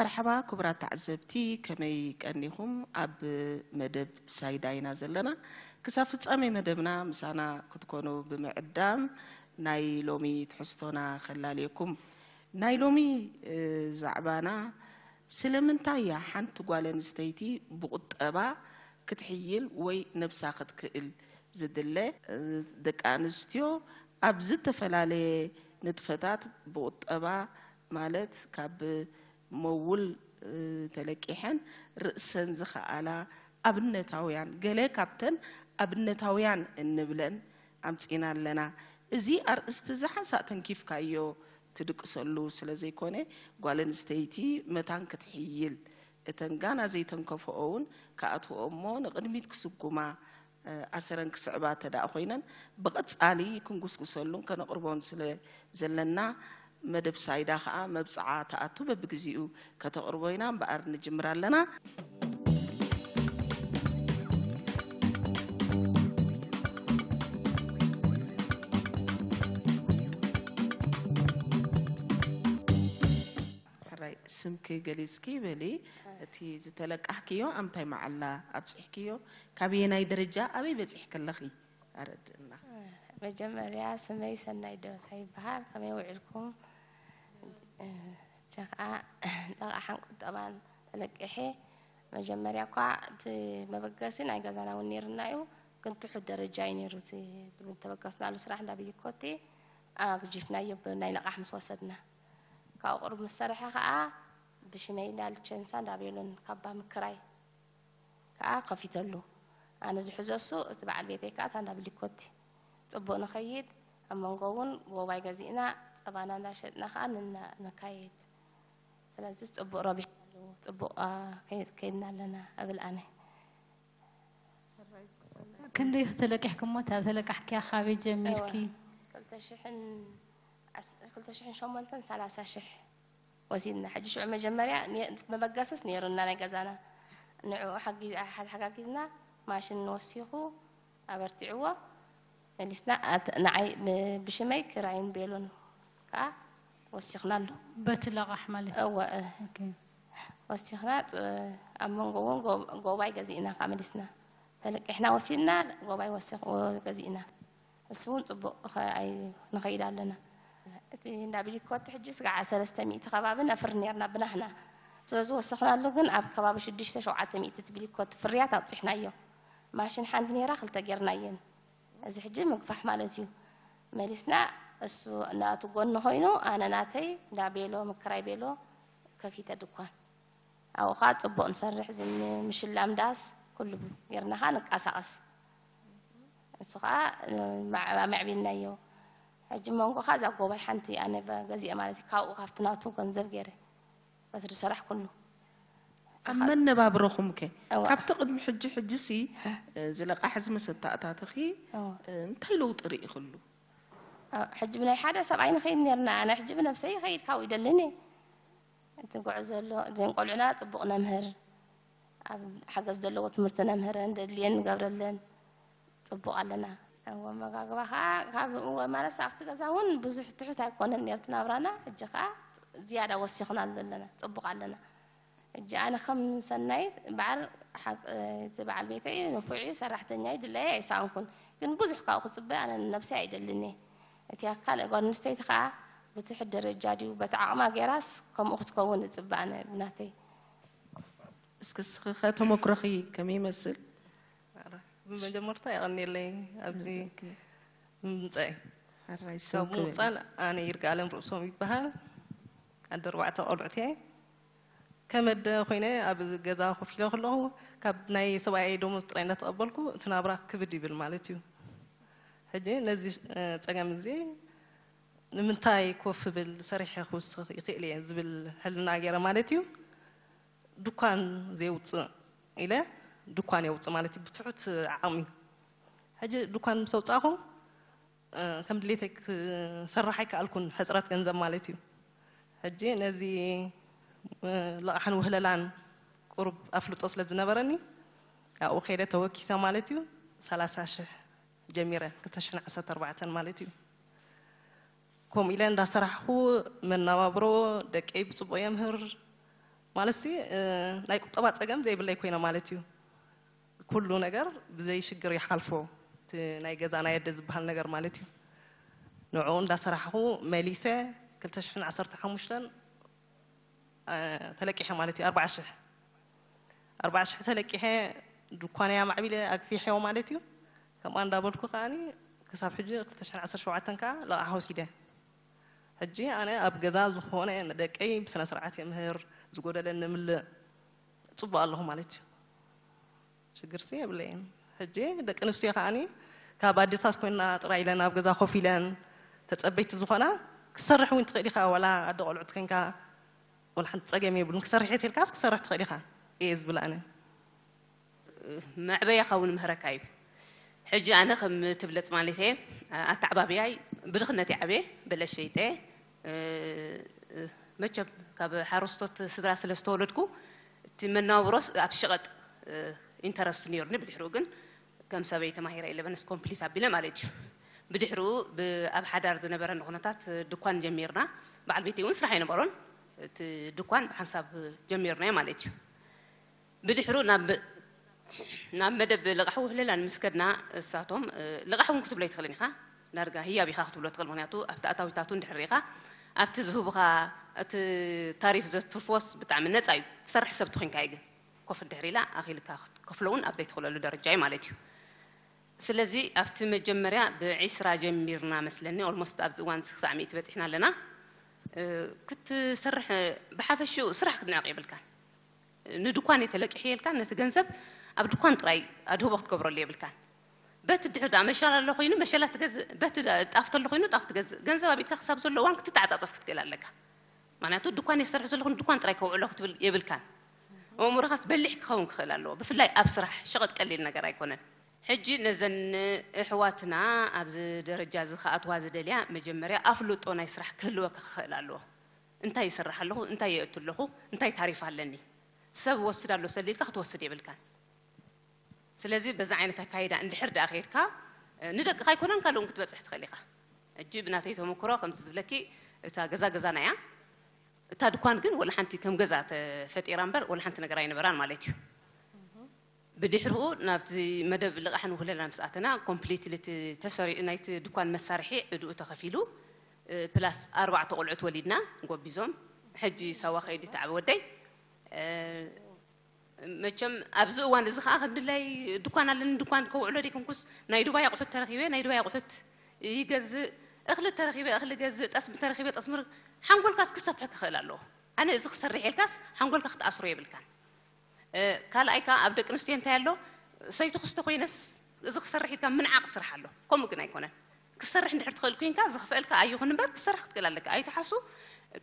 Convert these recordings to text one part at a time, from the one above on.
መርሓባ ክቡራት ተዓዘብቲ፣ ከመይ ቀኒኹም? ኣብ መደብ ሳይዳ ኢና ዘለና። ክሳብ ፍጻሜ መደብና ምሳና ክትኮኑ ብምዕዳም ናይ ሎሚ ትሕዝቶና ከላልየኩም። ናይ ሎሚ፣ እ፣ ዛዕባና ስለምንታይ እያ ሓንቲ ጓል ኣንስተይቲ ብቁጠባ ክትሕይል ወይ ነብሳ ክትክእል ዝድለ? እ፣ ደቂ ኣንስትዮ ኣብ ዝተፈላለየ ንጥፈታት ብቁጠባ ማለት ካብ መውል፣ እ፣ ተለቂሐን ርእሰን ዝኸኣላ ኣብነታውያን፣ ገለ ካብተን ኣብነታውያን እንብለን ኣምጺና ኣለና። እዚ ኣርእስቲ እዚ ሓንሳእ ተንኪፍካዮ ትድቅሰሉ ስለ ዘይኮነ፣ ጓል ኣንስተይቲ መታን ክትሕይል፣ እተን ጋና ዘይተንከፍኦ እውን ክኣትውኦ እሞ ንቕድሚት ክስጉማ፣ እ፣ ኣሰረን ክስዕባ እተ ደኣ ኮይነን፣ ብቐጻሊ ክንጉስጉሰሉን ከነቕርቦን ስለ ዘለና፣ መደብ ሳይዳ ኸኣ መብጽዓ ትኣቱ በብግዜኡ ከተቕርቦ ኢና እምበኣር ንጅምር ኣለና። ሕራይ፣ ስምኪ ገሊጽኪ በሊ፣ እቲ ዝተለቃሕክዮ ኣብ ምንታይ መዓላ ኣብጺሕክዮ? ካበየናይ ደረጃ ኣበይ በጺሕኪ ኣለኺ? ኣረድእና። መጀመርያ ስመይ ሰናይ ደበሳ ይበሃል። ከመይ ውዒልኩም? ቸኽኣ ለቓሕን ቁጠባን ተለቂሐ። መጀመርያ እኳ እቲ መበገሲ ናይ ገዛና እውን ነይርና እዩ፣ ግን ትሑት ደረጃ እዩ ነይሩ። እቲ ዝተበገስናሉ ስራሕ እንዳ ቢሊኮቲ ኣግጂፍናዮ፣ ብ-፣ ናይ ለቓሕ ምስ ወሰድና። ካብኡ ቁሩብ ምስ ሰርሐ ኸዓ ብሽመይ እንዳ ልቸንሳ እንዳ ቤሎን ካባ ምክራይ ከኣ ከፊተሉ። ኣነ ዝሕዞ እሱ፣ እቲ በዓል ቤተይ ከኣ እታ እንዳ ብሊኮቲ። ጽቡቕ ንኸይድ፣ ኣብ መንጎ እውን ጎባይ ገዚእና፣ ጸባና እንዳሸጥና ከኣ ንና-፣ ነካይድ። ስለዚ ጽቡቕ ረቢሕናሉ፣ ጽቡቕ፣ ኣ፣ ከይ-፣ ከይድና ኣለና እብል ኣነ። ክንደይ ተለቂሕክሞ? እታ ተለቃሕክያ ካበይ ጀሚርኪ? እወ፣ ክልተ ሽሕን ዓስ-፣ ክልተ ሽሕን ሸሞንተን ሰላሳ ሽሕ ወሲድና። ሕጂ ሽዑ መጀመርያ ነ-፣ መበገስስ ነይሩና ናይ ገዛና። ንዕኡ ሓጊ-፣ ሓ-፣ ሓጋጊዝና ማሽን ወሲኹ ኣበርቲዕዎ። መሊስና ኣት-፣ ንዓይ ብ-፣ ብሽመይ ክራይን ቤሎን ከኣ ወሲኽናሉ። በቲ ለቓሕ ማለት እዩ? እወ፣ እ። ኦኬ። ወሲኽና፣ ጥ-፣ ኣብ መንጎ እውን ጎ-፣ ጎባይ ገዚእና ከኣ መሊስና። ተለቂሕና ወሲድና፣ ጎባይ ወሲኽ-፣ ወ-፣ ገዚእና። እሱ እውን ጽቡቕ ኸ-፣ ኣይ-፣ ንኸይድ ኣለና። እቲ እንዳ ቢሊኮቲ ሕጂ ስጋዕ ሰለስተ ሚእቲ ከባቢ ነፍሪ ነርና ብናህና። ስለ ዝወሰኽናሉ ግን ኣብ ከባቢ ሽዱሽተ ሸውዓተ ሚእቲ እቲ ቢሊኮቲ ፍርያት ኣብጺሕናዮ። ማሽን ሓንቲ ነይራ ክልተ ጌርናየን። እዚ ሕጂ ምግፋሕ ማለት እዩ። መሊስና እሱ ናቱ ጎኒ ኮይኑ ኣነ ናተይ እንዳ ቤሎ ምክራይ ቤሎ ከፊተ ድኳን። ኣብኡ ኸዓ ጽቡቕ ንሰርሕ፣ እዚ ም-፣ ምሽላም ዳስ ኩሉ ጌርና ኸዓ ንቀሳቐስ። እሱ ኸዓ፣ እ፣ ማዕ-፣ ኣማዕቢልናዮ። ሕጂ መንጎ ኸዓ እዛ ጎባይ ሓንቲ ኣነ በ-፣ ገዚአ ማለት እዩ። ካብኡ ካብቲ ናቱ ገንዘብ ገይረ በቲ ዝሰራሕ ኩሉ። ኣብ መነባብሮኹም ከ? እዋ። ካብቲ ቅድሚ ሕጂ፣ ሕጂ ሲ፣ እ፣ ዝለቃሕ እዚ መሰተኣታትኺ፣ እዋ። እ፣ እንታይ ለውጢ ርኢኽሉ? ኣብ ሕጂ ብናይ ሓደ ሰብኣይ ንኸይድ ኔርና፣ ኣነ ሕጂ ብነብሰይ ይኸይድ ካብኡ ይደልን እየ። እቲ ጉዕዞ ኣሎ፣ እዘን ቆልዑና ጽቡቕ ነምህር፣ ኣብ ሓገዝ ዘለዎ ትምህርቲ ነምህረን፣ ደድልየን ንገብረለን፣ ጽቡቕ ኣለና። እወ፣ ኣመጋግባ ኸዓ ካብ፣ እወ፣ ማለት ኣብቲ ገዛ እውን ብዙሕ ትሑት ኣይኮነን ነርቱ ናብራና፣ ሕጂ ኸዓ ዝያዳ ወሲኽናሉ ኣለና፣ ጽቡቕ ኣለና። ሕጂ ኣነ ከም ሰናይት በዓል ሓቅ-፣ እቲ በዓል ቤተይ ንፉዕ እዩ፣ ሰራሕተኛ እዩ፣ ድላየ ኣይሰኣንኩን። ግን ብዙሕ ካብኡ ክጽበ ኣነ ንነብሰይ ኣይደልን እየ። እቲ ኣካል ጓል ኣንስተይቲ ኸዓ ብትሕት ደረጃ ድዩ፣ በቲ ዓቕማ ገይራስ ከምኡ ክትከውን እጽበ ኣነ ብናተይ። እስኪ እስኺ ኸ ተመክሮኺ ከመይ ይመስል? ብመጀመርታ የቐንየለይ ኣብዚ ኦኬ። ምምጻእ። ሕራይ፣ ካብ ስም ክብል። ምውጻል ኣነ ይርጋለም ርእሶም ይበሃል። ኣደ ኣርባዕተ ቆልዑት እየ። ከም ኣደ ኮይነ ኣብ ገዛ ኮፍ ኢለ ከለኹ ካብ ናይ ሰብኣየይ ደሞዝ ጥራይ እንዳተቐበልኩ እቲ ናብራ ክብድ ይብል ማለት እዩ። ሕጂ ነዚ፣ እ፣ ጸገም እዚ ንምንታይ ኮፍ ብል ሰሪሐ ክውስኽ ይኽእል እየ ዝብል ሕልና ገይረ ማለት እዩ። ድኳን ዘየውፅእ ኢለ ድኳን የውፅእ ማለት እዩ፣ ብትሑት ዓቕሚ። ሕጂ ድኳን ምስ ኣውፃእኹ፣ እ፣ ከም ድሌተይ ክሰርሕ ኣይከኣልኩን፣ ሕፅረት ገንዘብ ማለት እዩ። ሕጂ ነዚ፣ እ፣ ልቓሕን ውህለላን ቁሩብ ኣፍልጦ ስለ ዝነበረኒ፣ ኣብኡ ከይደ ተወኪሰ ማለት እዩ። ሰላሳ ሽሕ ጀሚረ፣ ክልተ ሽሕን ዓሰርተ ኣርባዕተን ማለት እዩ። ከምኡ ኢለ እንዳሰራሕኹ መነባብሮ ደቀይ ብፅቡቕ የምህር፣ ማለት ሲ፣ እ፣ ናይ ቁጠባ ጸገም ዘይብለይ ኮይነ ማለት እዩ። ኩሉ ነገር ብዘይ ሽግር ይሓልፎ። እቲ ናይ ገዛ ናይ ኣደ ዝበሃል ነገር ማለት እዩ። ንዕኡ እንዳሰራሕኹ መሊሰ ክልተ ሽሕን ዓሰርተ ሓሙሽተን፣ እ፣ ተለቂሐ ማለት እዩ። ኣርባዓ ሽሕ፣ ኣርባዓ ሽሕ ተለቂሐ፣ ድኳነይ ኣማዕቢለ ኣግፊሐዮ ማለት እዩ። ከምኣ እንዳበልኩ ከኣኒ ክሳብ ሕጂ ክልተ ሽሕን ዓሰርተ ሸውዓተን ከኣ ልቓሕ ወሲደ። ሕጂ ኣነ ኣብ ገዛ ዝኾነ ንደቀይ ብስነ ስርዓት የምህር፣ ዝጎደለኒ ንምልእ፣ ጽቡቕ ኣለኹ ማለት እዩ። ሽግርሲ የብለይን። ሕጂ ደቂ ኣንስትዮ ከኣኒ ካብ ኣዴታት ኮይና ጥራይ ኢለን ኣብ ገዛ ኮፍ ኢለን ተጸበይቲ ዝኾና፣ ክሰርሕ እውን ትኽእል ኢኻ። ዋላ ኣደ ቆልዑት ኮይንካ ዋላ ሓንቲ ጸገም የብሉን። ክሰርሕ እየ ተልካስ ክሰርሕ ትኽእል ኢኻ እየ ዝብል ኣነ። መዕበያኻ እውን ምህረካ እዩ። ሕጂ ኣነ ከም ትብለጽ ማለት እየ፣ ኣተዓባብያይ ብድኽነት ይዓብየ፣ በለስ ሸይጠ፣ እ፣ እ፣ መቸም ካብ ሓረስቶት ስድራ ስለ ዝተወለድኩ፣ እቲ መነባብሮስ ኣብ ሸቐጥ፣ እ፣ ኢንተረስት ነይሩኒ። ብድሕሪኡ ግን ከም ሰበይ ተማሂረ ኢለቨንስ ኮምፕሊት ኣቢለ ማለት እዩ። ብድሕሪኡ ብ-፣ ኣብ ሓዳር ዝነበረኒ ኩነታት ድኳን ጀሚርና። በዓል ቤተይ እውን ስራሕ ኣይነበሮን። እቲ ድኳን ብሓንሳብ ጀሚርናዮ ማለት እዩ። ብድሕሩ ናብ፣ ናብ መደብ ልቓሕ ውህለላን ምስ ከድና፣ እሳቶም፣ እ፣ ልቓሕ እውን ክትብሎ ኣይትኽእልን ኢኻ። ዳርጋ ህያብ ኢኻ ክትብሎ ትኽእል። ምኽንያቱ ኣብቲ ኣታዊታቱ እንድሕር ርኢኻ፣ ኣብቲ ዝህቡኻ፣ እቲ ታሪፍ ዘትርፍዎስ ብጣዕሚ ነጻ እዩ። ትሰርሕ ሰብ ተኾይንካ እዩ ግን። ኮፍ እንድሕር ኢላ ኣኺልካ ክትከፍሎ እውን ኣብ ዘይትኽእለሉ ደረጃ እዩ ማለት እዩ። ስለዚ ኣብቲ መጀመርያ ብዒስራ ጀሚርና መስለኒ፣ ኦልሞስት ኣብዚ እዋን ክሳዕ ሚእቲ በጺሕና ኣለና። እ፣ ክትሰርሕ፣ ብሓፈሽኡ ስራሕ ክትንዕቕ የብልካን። ንድኳን እየ ተለቂሐ ኢልካ ነቲ ገንዘብ ኣብ ድኳን ጥራይ ኣድህቦ ክትገብረሉ የብልካን። በቲ ድሕር ደኣ መሸላ ኣሎ ኮይኑ መሸላ ትገዝእ፣ በቲ ደኣ ጣፍ ተሎ ኮይኑ ጣፍ ትገዝእ። ገንዘብ ኣብ ኢድካ ክሳብ ዘሎ እዋን ክትተዓጻጸፍ ክትክእል ኣለካ። ምኽንያቱ ድኳን እየ ዝሰርሕ ዘለኹ ንድኳን ጥራይ ከውዕሎ ክትብል የብልካን። ኣእምሮኻስ በሊሕ ክኸውን ክኽእል ኣለዎ። ብፍላይ ኣብ ስራሕ ሸቐጥ ቀሊል ነገር ኣይኮነን። ሕጂ ነዘን ኣሕዋትና ኣብዚ ደረጃ እዚ ክኣትዋ ዝደልያ መጀመርያ ኣፍልጦ ናይ ስራሕ ክህልወካ ክኽእል ኣለዎ። እንታይ ይሰርሕ ኣለኹ፣ እንታይ የእቱ ኣለኹ፣ እንታይ ታሪፍ ኣለኒ። ሰብ ወስድ ኣሎ ሰሊልካ ክትወስድ የብልካን። ስለዚ በዛ ዓይነት ኣካይዳ እንድሕር ደኣ ከይድካ፣ እ፣ ንደቅኻ ኣይኮነን ካልእ እውን ክትበጽሕ ትኽእል ኢኻ። ሕጂ ብናተይ ተመክሮ ከምዚ ዝብለኪ እታ ገዛ ገዛና እያ። እታ ድኳን ግን ወላ ሓንቲ ከም ገዛ ተፈጢራ እምበር ወላ ሓንቲ ነገር ኣይነበራን ማለት እዩ። ብድሕሪኡ ናብቲ መደብ ልቓሕን ውህለላን ምስ ኣተና ኮምፕሊትሊ እቲ ተሰሪዑ ናይቲ ድኳን መሳርሒ ዕድኡ ተኸፊሉ፣ እ፣ ፕላስ ኣርባዕተ ቆልዑት ወሊድና ጎቢዞም። ሕጂ ሳዋ ከይዱ ተዓበ ወደይ። እ፣ መቸም ኣብዚ እዋን እዚ ከዓ ከም ድላይ ድኳን ኣለኒ ድኳን ከውዕሎ ደይኮንኩስ ናይ ዱባይ ኣቑሑት ተረኺበ ናይ ዱባይ ኣቑሑት ይገዝእ፣ እኽሊ ተረኺበ እኽሊ ገዝእ፣ ጠስሚ ተረኺበ ጠስሚ ር-፣ ሓንጎልካስ ክሰፍሐ ክኽእል ኣለዎ። ኣነ እዚ ክሰርሕ ኢልካስ ሓንጎልካ ክትኣስሮ የብልካን። እ፣ ካልኣይ ከዓ ኣብ ደቂ ኣንስትዮ እንታይ ኣሎ፣ ሰይቲ ክስቶ ኮይነስ እዚ ክሰርሕ ኢልካ ምንዓቕ ስራሕ ኣሎ። ከምኡ ግን ኣይኮነን። ክሰርሕ እንድሕር ትኽእል ኮይንካ ዝኽፈእልካ ኣይኹን እምበር ክሰርሕ ክትክእል ኣለካ። ኣይትሓሱ፣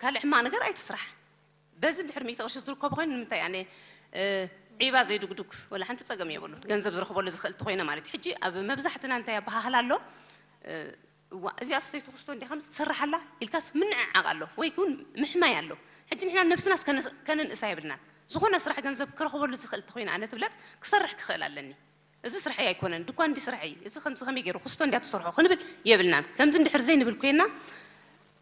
ካልእ ሕማቕ ነገር ኣይትስራሕ። በዚ እንድሕር ሚእቲ ቅርሺ ዝርከቦ ኮይኑ ንምንታይ ኣነ፣ እ፣ ዒባ ዘይድጉዱግ ወላ ሓንቲ ጸገም የብሉን። ገንዘብ ዝረኽበሉ ዝኽእል እንተኾይነ ማለት እዩ። ሕጂ ኣብ መብዛሕትና እንታይ ኣበሃህላ ኣሎ፣ እ፣ እዋ፣ እዚኣ ሰይቲ ክስቶ እንዲያ ከምዚ ትሰርሕ ኣላ ኢልካስ ምንዕዓቕ ኣሎ ወይ እውን ምሕማይ ኣሎ። ሕጂ ንሕና ነብስናስ ከነስ-፣ ከነንእሳ የብልናን። ዝኾነ ስራሕ ገንዘብ ክረኽበሉ ዝኽእል እንተኾይነ ኣነ ትብለጽ ክሰርሕ ክኽእል ኣለኒ። እዚ ስራሐይ ኣይኮነን፣ ድኳን እንዲ ስራሐይ፣ እዚ ከምዚ ከመይ ገይሩ ክስቶ እንዲያ ትሰርሖ ክንብል የብልናን። ከምዚ እንድሕር ዘይንብል ኮይና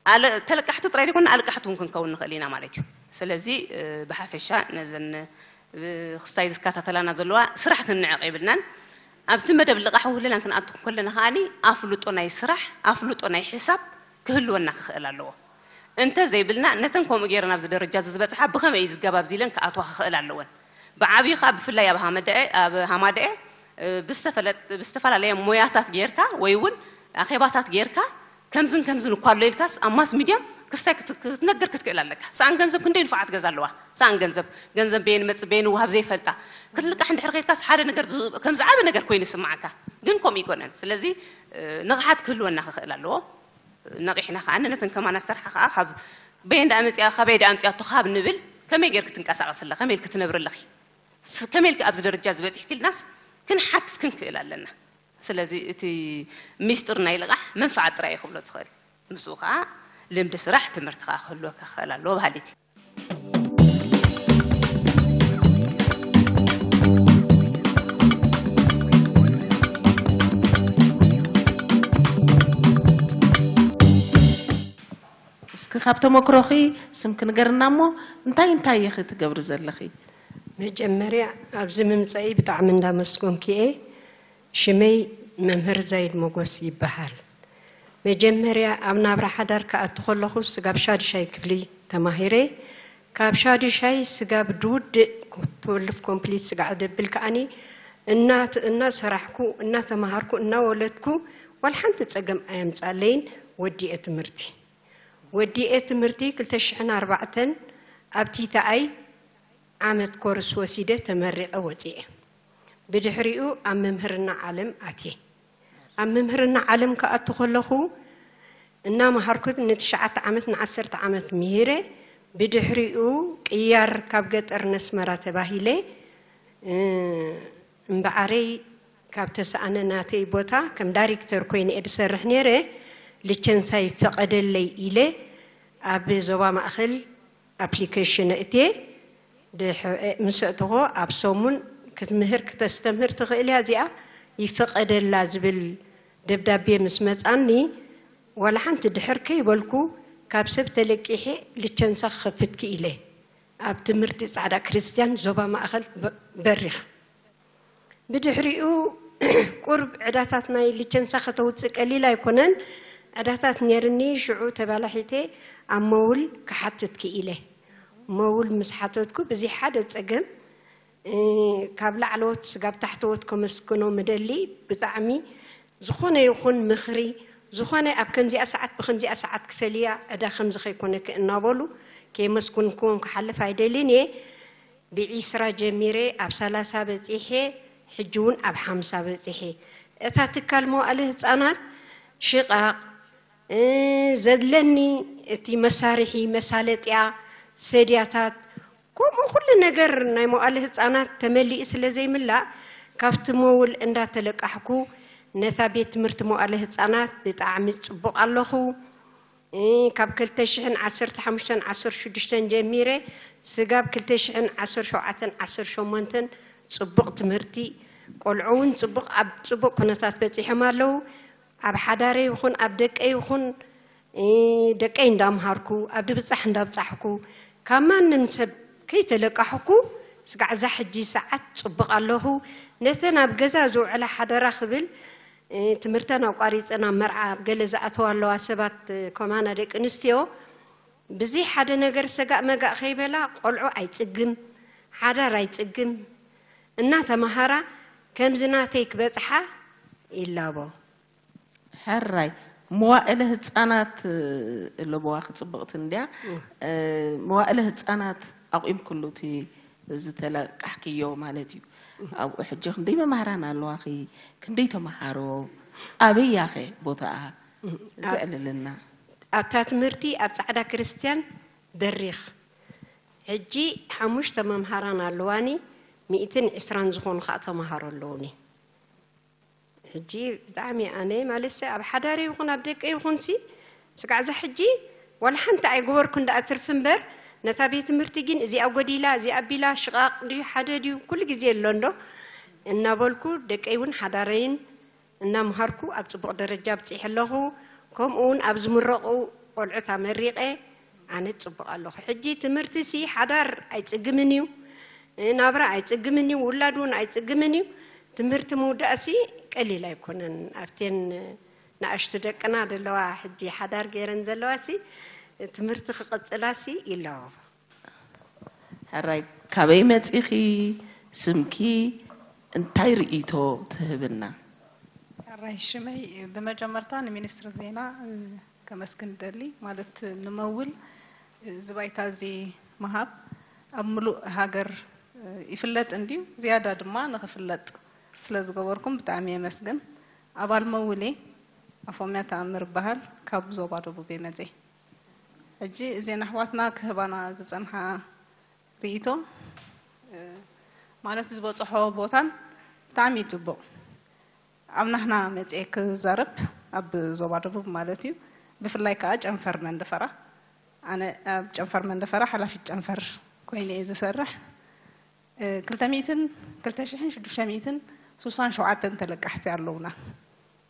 ኣለ-፣ ተለቃሕቲ ጥራይ ዘይኮንና ኣለቃሕቲ እውን ክንከውን ንኽእል ኢና ማለት እዩ። ስለዚ፣ እ፣ ብሓፈሻ ነዘን፣ እ፣ ክስታይ ዝከታተላና ዘለዋ ስራሕ ክንንዕቕ የብልናን። ኣብቲ መደብ ልቓሕ ውህለላን ክንኣቱ ከለና ከኣኒ ኣፍልጦ ናይ ስራሕ፣ ኣፍልጦ ናይ ሕሳብ ክህልወና ክኽእል ኣለዎ። እንተ ዘይብልና ነተን ከምኡ ገይረን ኣብዚ ደረጃ እዚ ዝበጽሓ ብኸመይ እዩ ዝገባብ ኢለን ክኣትዋ ክኽእል ኣለወን። ብዓብዩ ከዓ ብፍላይ ኣብ ሃመደኤ፣ ኣብ ሃማደኤ፣ እ፣ ብዝተፈለጥ-፣ ብዝተፈላለየ ሞያታት ጌርካ ወይ እውን ኣኼባታት ጌርካ ከምዝን ከምዝን እኳ ኣሎ ኢልካስ ኣብ ማስ ሚድያ ክስታይ ክት-፣ ክትነግር ክትክእል ኣለካ። ሰኣን ገንዘብ ክንደይ ንፉዓት ገዛ ኣለዋ። ሰኣን ገንዘብ፣ ገንዘብ በየን መጽእ በየን ውሃብ ዘይፈልጣ ክትልቃሕ እንድሕር ከይድካስ ሓደ ነገር ዝ-፣ ከም ዝዓበ ነገር ኮይኑ ይስምዓካ። ግን ከምኡ ይኮነን። ስለዚ፣ እ፣ ንቕሓት ክህልወና ክኽእል ኣለዎ። ነቒሕና ከዓ ነተን ከማና ዝሰርሓ ከዓ ካብ በየን ደኣ መጽኣ፣ ካበይ ደኣ ኣምጽኣቶ ካብ ንብል ከመይ ጌርክ ትንቀሳቐስ ኣላ፣ ከመይ ኢልክ ትነብሪ ኣለኺ፣ ስ-፣ ከመይ ኢልክ ኣብዚ ደረጃ ዝበጺሕኪ ኢልናስ ክንሓትት ክንክእል ኣለና። ስለዚ እቲ ሚስጥር ናይ ልቓሕ መንፍዓት ጥራይ እዩ ክብሎ ዝኽእል። ምስኡ ከዓ ልምዲ ስራሕ ትምህርቲ ከዓ ክህልወካ ክኽእል ኣለዎ በሃሊት እየ። እስክሪ ካብ ተመክሮኺ ስምኪ ንገርና እሞ እንታይ እንታይ ኢኺ ትገብሪ ዘለኺ? መጀመርያ ኣብዚ ምምፀኢ ብጣዕሚ እንዳመስገንኩ እየ። ሽመይ መምህር ዛይድ ሞጎስ ይበሃል። መጀመርያ ኣብ ናብራ ሓዳር ክኣቱ ከለኹ ስጋብ ሻዱሻይ ክፍሊ ተማሂረ። ካብ ሻዱሻይ ስጋብ ድውድእ ትወልፍ ኮምፕሊት ስጋዕ ደብል ከኣኒ እናሰራሕኩ እናተማሃርኩ እናወለድኩ ዋላ ሓንቲ ፀገም ኣየምፃለይን። ወዲኤ ትምህርቲ ወዲኤ ትምህርቲ ክልተ ሽሕን ኣርባዕተን ኣብ ቲታኣይ ዓመት ኮርስ ወሲደ ተመሪቐ ወፂኤ። ብድሕሪኡ ኣብ ምምህርና ዓለም ኣትየ። ኣብ ምምህርና ዓለም ክኣቱ ከለኹ እናመሃርኩ ንትሽዓተ ዓመት ንዓሰርተ ዓመት ምሂረ። ብድሕሪኡ ቅያር ካብ ገጠር ነስመራ ተባሂለ እምበዓረይ ካብ ተሰኣነ ናተይ ቦታ ከም ዳይሬክተር ኮይነ እየ ዝሰርሕ ነይረ። ልቸንሳ ይፈቐደለይ ኢለ ኣብ ዞባ ማእኸል ኣፕሊኬሽን እትየ ምስ እትኾ ኣብ ሰሙን ክትምህር ክተስተምህር ትኽእል እያ እዚኣ ይፈቐደላ ዝብል ደብዳቤ ምስ መፃኒ ዋላ ሓንቲ ድሕር ከይበልኩ ካብ ሰብ ተለቂሐ ልቸንሳ ክኸፍት ክኢለ ኣብ ትምህርቲ ፃዕዳ ክርስቲያን ዞባ ማእኸል በሪኽ ብድሕሪኡ ቁርብ ዕዳታት ናይ ልቸንሳ ከተውፅእ ቀሊል ኣይኮነን። ዕዳታት ነይርኒ ሽዑ ተባላሒተ ኣብ መውል ክሓትት ክኢለ። መውል ምስ ሓተትኩ ብዚ ሓደ ፀገም ካብ ላዕለዎት ስጋብ ታሕተዎት ከመስግኖ ምደሊ ብጣዕሚ ዝኾነ ይኹን ምኽሪ ዝኾነ ኣብ ከምዚኣ ሰዓት ብከምዚኣ ሰዓት ክፈልያ ዕዳ ከምዚ ከይኮነኪ እናበሉ ከየመስግንክዎም ክሓልፍ ኣይደልን እየ። ብዒስራ ጀሚረ ኣብ ሰላሳ በፂሐ ሕጂ እውን ኣብ ሓምሳ በፂሐ። እታ ትካል መዋእለ ህፃናት ሽቓቕ ዘድለኒ እቲ መሳርሒ መሳለጥያ ሰድያታት ከምኡ ኩሉ ነገር ናይ መዋእለ ህፃናት ተመሊኡ ስለ ዘይምላእ ካብቲ መውል እንዳተለቃሕኩ ነታ ቤት ትምህርቲ መዋእለ ህፃናት ብጣዕሚ ፅቡቕ ኣለኹ። ካብ ክልተ ሽሕን ዓሰርተ ሓሙሽተን ዓሰርተ ሽዱሽተን ጀሚረ ስጋብ ክልተ ሽሕን ዓሰርተ ሸውዓተን ዓሰርተ ሸሞንተን ፅቡቕ ትምህርቲ ቆልዑ እውን ፅቡቕ ኣብ ፅቡቕ ኩነታት በፂሖም ኣለዉ። ኣብ ሓዳረ ይኹን ኣብ ደቀ ይኹን ደቀይ እንዳምሃርኩ ኣብ ድብፃሕ እንዳብፃሕኩ ካብ ማንም ሰብ ከይተለቃሕኩ ስጋዕ እዛ ሕጂ ሰዓት ፅቡቕ ኣለኹ። ነተን ኣብ ገዛ ዝውዕላ ሓደራ ክብል ትምህርተን ኣቋሪፀን ኣብ መርዓ ኣብ ገለ ዝኣተዋ ኣለዋ ሰባት ከማና ደቂ ኣንስትዮ ብዘይ ሓደ ነገር ሰጋእ መጋእ ከይበላ ቆልዑ ኣይፅግም ሓዳር ኣይፅግም እናተምሃራ ከምዚ ናተይ ክበፅሓ ይላቦ። ሕራይ መዋእለ ህፃናት ኣለብዋ ክፅብቕቲ እንድያ። መዋእለ ህፃናት ኣቑም ክሉ እቲ ዝተለቃሕክዮ ማለት እዩ። ኣብኡ ሕጂ ክንደይ መማህራን ኣለዋኺ? ክንደይ ተምሃሮ? ኣበይ ያኸ ቦታኣ? ዘዕልልና። ኣብታ ትምህርቲ ኣብ ፃዕዳ ክርስቲያን በሪኽ ሕጂ ሓሙሽተ መምሃራን ኣለዋኒ። ሚእትን ዕስራን ዝኾኑ ከዓ ተምሃሮ ኣለውኒ። ሕጂ ብጣዕሚ ኣነ ማለትሲ ኣብ ሓዳር ይኹን ኣብ ደቂ ይኹንሲ ስጋዕ እዛ ሕጂ ዋላ ሓንቲ ኣይገበርኩ እንዳኣ ትርፊ እምበር ነታ ቤት ትምህርቲ ግን እዚኣ ጎዲላ እዚኣ ኣቢላ ሽቓቕ ድዩ ሓደ ድዩ ኩሉ ግዜ ኣሎ እንዶ እናበልኩ ደቀይ እውን ሓዳረይን እናምሃርኩ ኣብ ፅቡቕ ደረጃ ኣብፂሐ ኣለኹ። ከምኡ እውን ኣብ ዝምረቑ ቆልዑት ኣመሪቐ ኣነ ፅቡቕ ኣለኹ። ሕጂ ትምህርቲ ሲ ሓዳር ኣይፅግምን እዩ፣ ናብራ ኣይፅግምን እዩ፣ ውላድ እውን ኣይፅግምን እዩ። ትምህርቲ ምውዳእ ሲ ቀሊል ኣይኮነን። ኣብቴን ንኣሽቱ ደቅና ዘለዋ ሕጂ ሓዳር ገይረን ዘለዋ ሲ ትምህርቲ ክቕፅላ ሲ ይለዋወ። ሕራይ ካበይ መፂኺ? ስምኪ እንታይ ርእይቶ ትህብና? ሕራይ ሽመይ ብመጀመርታ ንሚኒስትሪ ዜና ከመስግን ደሊ ማለት ንመውል እዚ ባይታ እዚ ምሃብ ኣብ ምሉእ ሃገር ይፍለጥ እንድዩ ዝያዳ ድማ ንኽፍለጥ ስለ ዝገበርኩም ብጣዕሚ የመስግን። ኣባል መውሌ ኣፎምያ ተኣምር ይበሃል ካብ ዞባ ደቡብ የመፀ። ሕጂ እዘን ኣሕዋትና ክህባና ዝፀንሓ ርእይቶ ማለት ዝበፅሖ ቦታን ብጣዕሚ እዩ ፅቡቕ። ኣብ ናህና መፅኤ ክዛረብ ኣብ ዞባ ደቡብ ማለት እዩ። ብፍላይ ከዓ ጨንፈር መንደፈራ ኣነ ኣብ ጨንፈር መንደፈራ ሓላፊት ጨንፈር ኮይነ እየ ዝሰርሕ። ክልተ ሚእትን ክልተ ሽሕን ሽዱሽተ ሚእትን ስሳን ሸውዓተን ተለቃሕቲ ኣለውና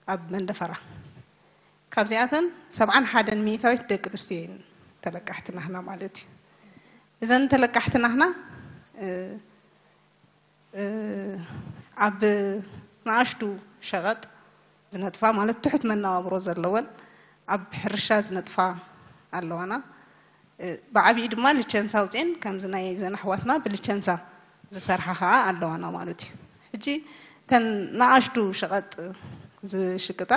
ኣብ መንደፈራ። ካብዚኣተን ሰብዓን ሓደን ሚእታዊት ደቂ ኣንስትዮ እየን። ተለቃሕቲ ናህና ማለት እዩ። እዘን ተለቃሕቲ ናህና ኣብ ንኣሽቱ ሸቐጥ ዝነጥፋ ማለት ትሑት መነባብሮ ዘለወን ኣብ ሕርሻ ዝነጥፋ ኣለዋና። ብዓቢኡ ድማ ልቸንሳ ኣውፅኤን ከምዚ ናይ ዘን ኣሕዋትና ብልቸንሳ ዝሰርሓ ከዓ ኣለዋና ማለት እዩ። ሕጂ እተን ንኣሽቱ ሸቐጥ ዝሽቅጣ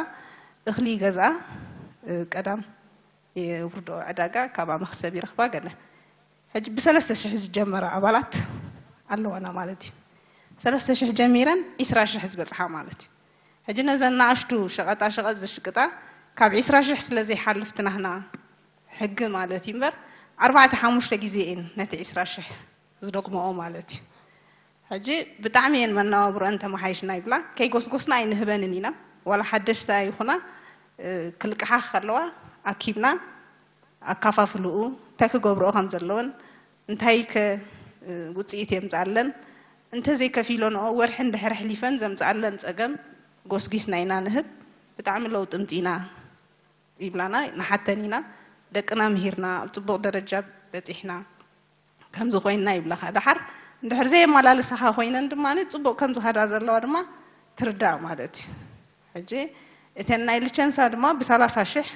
እኽሊ ገዝኣ ቀዳም የውርዶ ዕዳጋ፣ ካብኣ መኽሰብ ይረኽባ ገለ። ሕጂ ብሰለስተ ሽሕ ዝጀመራ ኣባላት ኣለዋና ማለት እዩ። ሰለስተ ሽሕ ጀሚረን ዒስራ ሽሕ ዝበፅሓ ማለት እዩ። ሕጂ ነዘን ንኣሽቱ ሸቐጣ ሸቐጥ ዝሽቅጣ ካብ ዒስራ ሽሕ ስለ ዘይሓልፍ ትናህና ሕጊ ማለት እዩ እምበር ኣርባዕተ ሓሙሽተ ግዜ እየን ነቲ ዒስራ ሽሕ ዝደግመኦ ማለት እዩ። ሕጂ ብጣዕሚ እየን መነባብሮአን ተመሓይሽና ይብላ። ከይጎስጎስና ኣይንህበንን ኢና። ዋላ ሓደሽታ ይኹና ክልቅሓ ከለዋ ኣኪብና ኣካፋፍልኡ እንታይ ክገብርኦ ከም ዘለወን እንታይ ከ ውፅኢት የምፅኣለን እንተዘይከፊሎንኦ ወርሒ እንድሕር ኣሕሊፈን ዘምፅኣለን ፀገም ጎስጒስና ኢና ንህብ። ብጣዕሚ ለውጢ ምፂና ይብላና ንሓተን ኢና። ደቅና ምሂርና ኣብ ፅቡቕ ደረጃ በፂሕና ከምዚ ኮይንና ይብላኻ። ደሓር እንድሕር ዘየመላልሳኻ ኮይነን ድማ ፅቡቕ ከም ዝኸዳ ዘለዋ ድማ ትርዳእ ማለት እዩ። ሕጂ እተን ናይ ልቸንሳ ድማ ብሰላሳ ሽሕ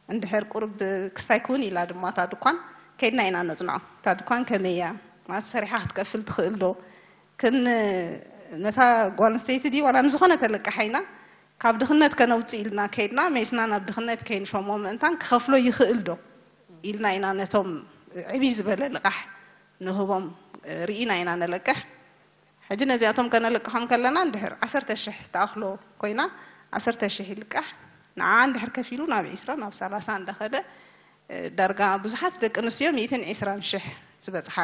እንድሕር ቁርብ ክሳይ ክውን ኢላ ድማ እታ ድኳን ከይድና ኢና ነፅንዖ። እታ ድኳን ከመይ እያ ማለት ሰሪሓ ክትከፍል ትኽእል ዶ? ክን ነታ ጓል ኣንስተይቲ ድዩ ዋላ ንዝኾነ ተለቅሓ ኢና ካብ ድኽነት ከነውፅእ ኢልና ከይድና ሜስና ናብ ድኽነት ከይንሸሞ ምእንታን ክኸፍሎ ይኽእል ዶ ኢልና ኢና ነቶም ዕብይ ዝበለ ልቓሕ ንህቦም ርኢና ኢና ነለቅሕ። ሕጂ ነዚኣቶም ከነለቅሖም ከለና እንድሕር ዓሰርተ ሽሕ ትኣኽሎ ኮይና ዓሰርተ ሽሕ ይልቃሕ። ንዓ እንድሕር ከፊሉ ናብ ዒስራ ናብ ሰላሳ እንዳኸደ ዳርጋ ብዙሓት ደቂ ኣንስትዮ ሚእትን ዒስራን ሽሕ ዝበፅሓ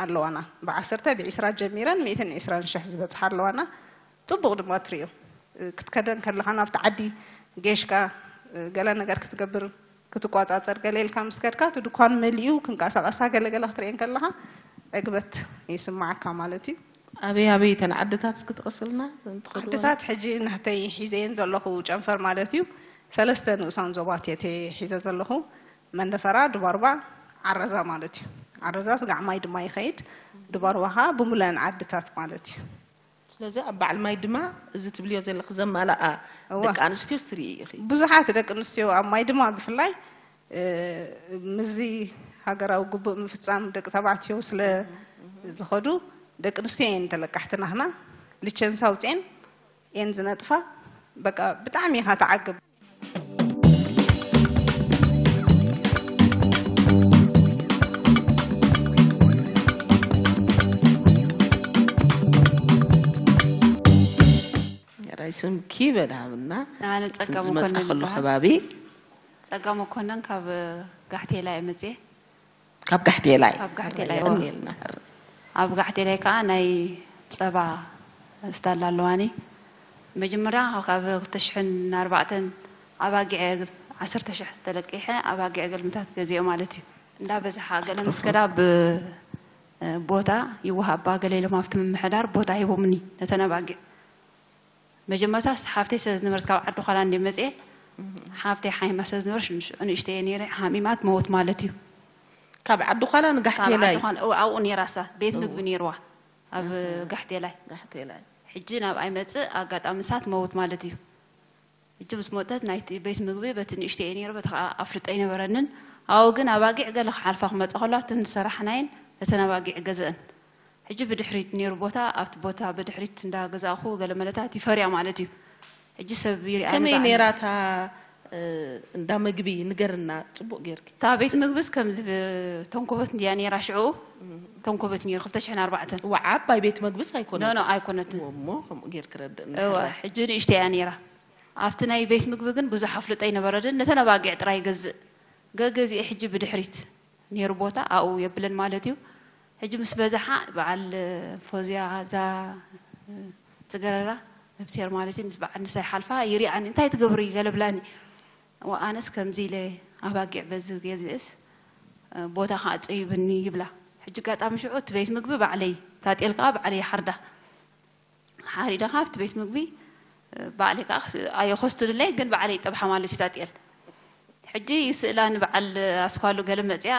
ኣለዋና። ብዓሰርተ ብዒስራ ጀሚረን ሚእትን ዒስራን ሽሕ ዝበፅሓ ኣለዋና። ፅቡቕ ድማ ትሪኦ። ክትከደን ከለኻ ናብቲ ዓዲ ጌሽካ ገለ ነገር ክትገብር ክትቋፃፀር ገለ ኢልካ ምስ ከድካ እቲ ድኳን መሊኡ ክንቀሳቐሳ ገለ ገለ ክትርእየን ከለኻ ዕግበት ይስማዓካ ማለት እዩ። ኣበይ ኣበይ እተን ዓድታት እስኪ ጥቐስልና? ዓድታት ሕጂ ናህተይ ሒዘየን ዘለኹ ጨንፈር ማለት እዩ። ሰለስተ ንኡሳን ዞባት እየ ሒዘ ዘለኹ። መንደፈራ፣ ድባርባ፣ ዓረዛ ማለት እዩ። ዓረዛ ስጋዕ ማይ ድማ ይኸይድ። ድባርባ ከዓ ብምሉአን ዓድታት ማለት እዩ። ስለዚ ኣብ በዓል ማይ ድማ እዚ ትብልዮ ዘለኺ ዘማልኣ እዋ። ደቂ ኣንስትዮ ስትርኢ ኢኺ። ብዙሓት ደቂ ኣንስትዮ ኣብ ማይ ድማ ብፍላይ ምስዚ ሃገራዊ ግቡእ ምፍፃም ደቂ ተባዕትዮ ስለ ዝኸዱ ደቂ ኣንስትዮ እየን ተለቃሕቲ ናህና። ልቸንሳ ኣውፅኤን እየን ዝነጥፋ። በቃ ብጣዕሚ ኢኻ ትዓግብ። ራይ ስምኪ በል ሃብና። ኣነ ጸጋሙ ዝመጻ ኮነን ከሎ ይበሃል። ከባቢ ጸጋሙ ኮነን ካብ ጋሕቴላይ እየ መጽየ። ካብ ጋሕቴላይ ካብ ጋሕቴላይ፣ ራይ እዋ። እኒኤልና። ኣብ ጋሕቴላይ ከዓ ናይ ጸባ ስታላ ኣለዋኒ። መጀመርያ ካብ ክልተ ሽሕን ኣርባዕተን ኣባጊዐ ዓሰርተ ሽሕ ተለቂሐ ኣባጊዐ ገልምታት ገዚኦ ማለት እዩ። እንዳበዝሓ ገለ ምስ ከዳ ብ ቦታ ይወሃባ ገለ ኢሎም ኣብቲ ምምሕዳር ቦታ ሂቦምኒ ነተን ኣባጊዕ። መጀመርታስ ሓፍተይ ስለ ዝነበረት ካብ ዓዲ ዃላ እንደ መፅኤ ሓፍተይ ሓሚማ ስለ ዝነበረት ሽዑ ንእሽተይ እየ ነይረ። ሓሚማ ትመውት ማለት እዩ። ካብ ዓዲ ዃላ ካብ ንጋሕቴላይ ዓዲ ዃላ፣ እው፣ ኣብኡ ነይራ እሳ ቤት ምግቢ ነይርዋ ኣብ ጋሕቴላይ። ጋሕቴላይ። ሕጂ ናብኣይ መፅእ ኣጋጣሚ እሳ ትመውት ማለት እዩ። ሕጂ ምስ መጠት ናይቲ ቤት ምግቢ በቲ ንእሽተይ እየ ነይረ፣ በቲ ከዓ ኣፍልጦ ኣይነበረንን። ኣብኡ ግን ኣባጊዕ ገለ ክሓልፋ ክመፃ ከለዋ እተን ዝሰራሕናየን እተን ኣባጊዕ ገዝአን። ሕጂ ብድሕሪት ነይሩ ቦታ፣ ኣብቲ ቦታ ብድሕሪት እንዳገዛእኹ ገለ መለታት ይፈርያ ማለት እዩ። ሕጂ ሰብ ይሪኣኒ ከመይ ብዓይኒ። ነይራ እታ፣ እ፣ እንዳ ምግቢ ንገርና ጽቡቕ ጌርኪ። እታ ቤት ምግብስ ከምዚ ብ-፣ ተንኮበት እንድያ ነይራ ሽዑ። ተንኮበት ነይሩ ክልተ ሽሕን ኣርባዕተን። እዋ፣ ዓባይ ቤት ምግብስ ኣይኮነትን። ኖ፣ ኖ፣ ኣይኮነትን። እሞ ከምኡ ጌርኪ ረድእና እዋ፣ ሕራይ። ሕጂ ንእሽተይ እያ ነይራ። ኣብቲ ናይ ቤት ምግቢ ግን ብዙሕ ኣፍልጦ ኣይነበረንን። ነተን ኣባጊዕ ጥራይ ይገዝእ። ገገዚኡ ሕጂ ብድሕሪት ነይሩ ቦታ ኣብኡ የብለን ማለት እዩ። ሕጂ ምስ በዝሓ በዓል ፎዝያ እዛ ጽገረዳ ነብስሄር ማለት እዩ፣ ምስ በዓል ንሳ ይሓልፋ ይሪኣኒ፣ "እንታይ ትገብሪ?" ገለ ብላኒ። "ዋ፣ ኣነስ ከምዚ ኢለ ኣባጊዕ በዚ ገዝእስ ቦታ ከዓ ጸቢብኒ" ይብላ። ሕጂ ኣጋጣሚ ሽዑ እቲ ቤት ምግቢ ባዕለይ፣ እታ ጤል ከዓ ባዕለይ ይሓርዳ። ሓሪደ ካብቲ ቤት ምግቢ ባዕለይ ከዓ ኣየ ኮስትርለይ፣ ግን ባዕለይ ይጠብሓ ማለት እዩ እታ ጤል። ሕጂ ስእላ ንበዓል ኣስኳሉ ገለ መፅያ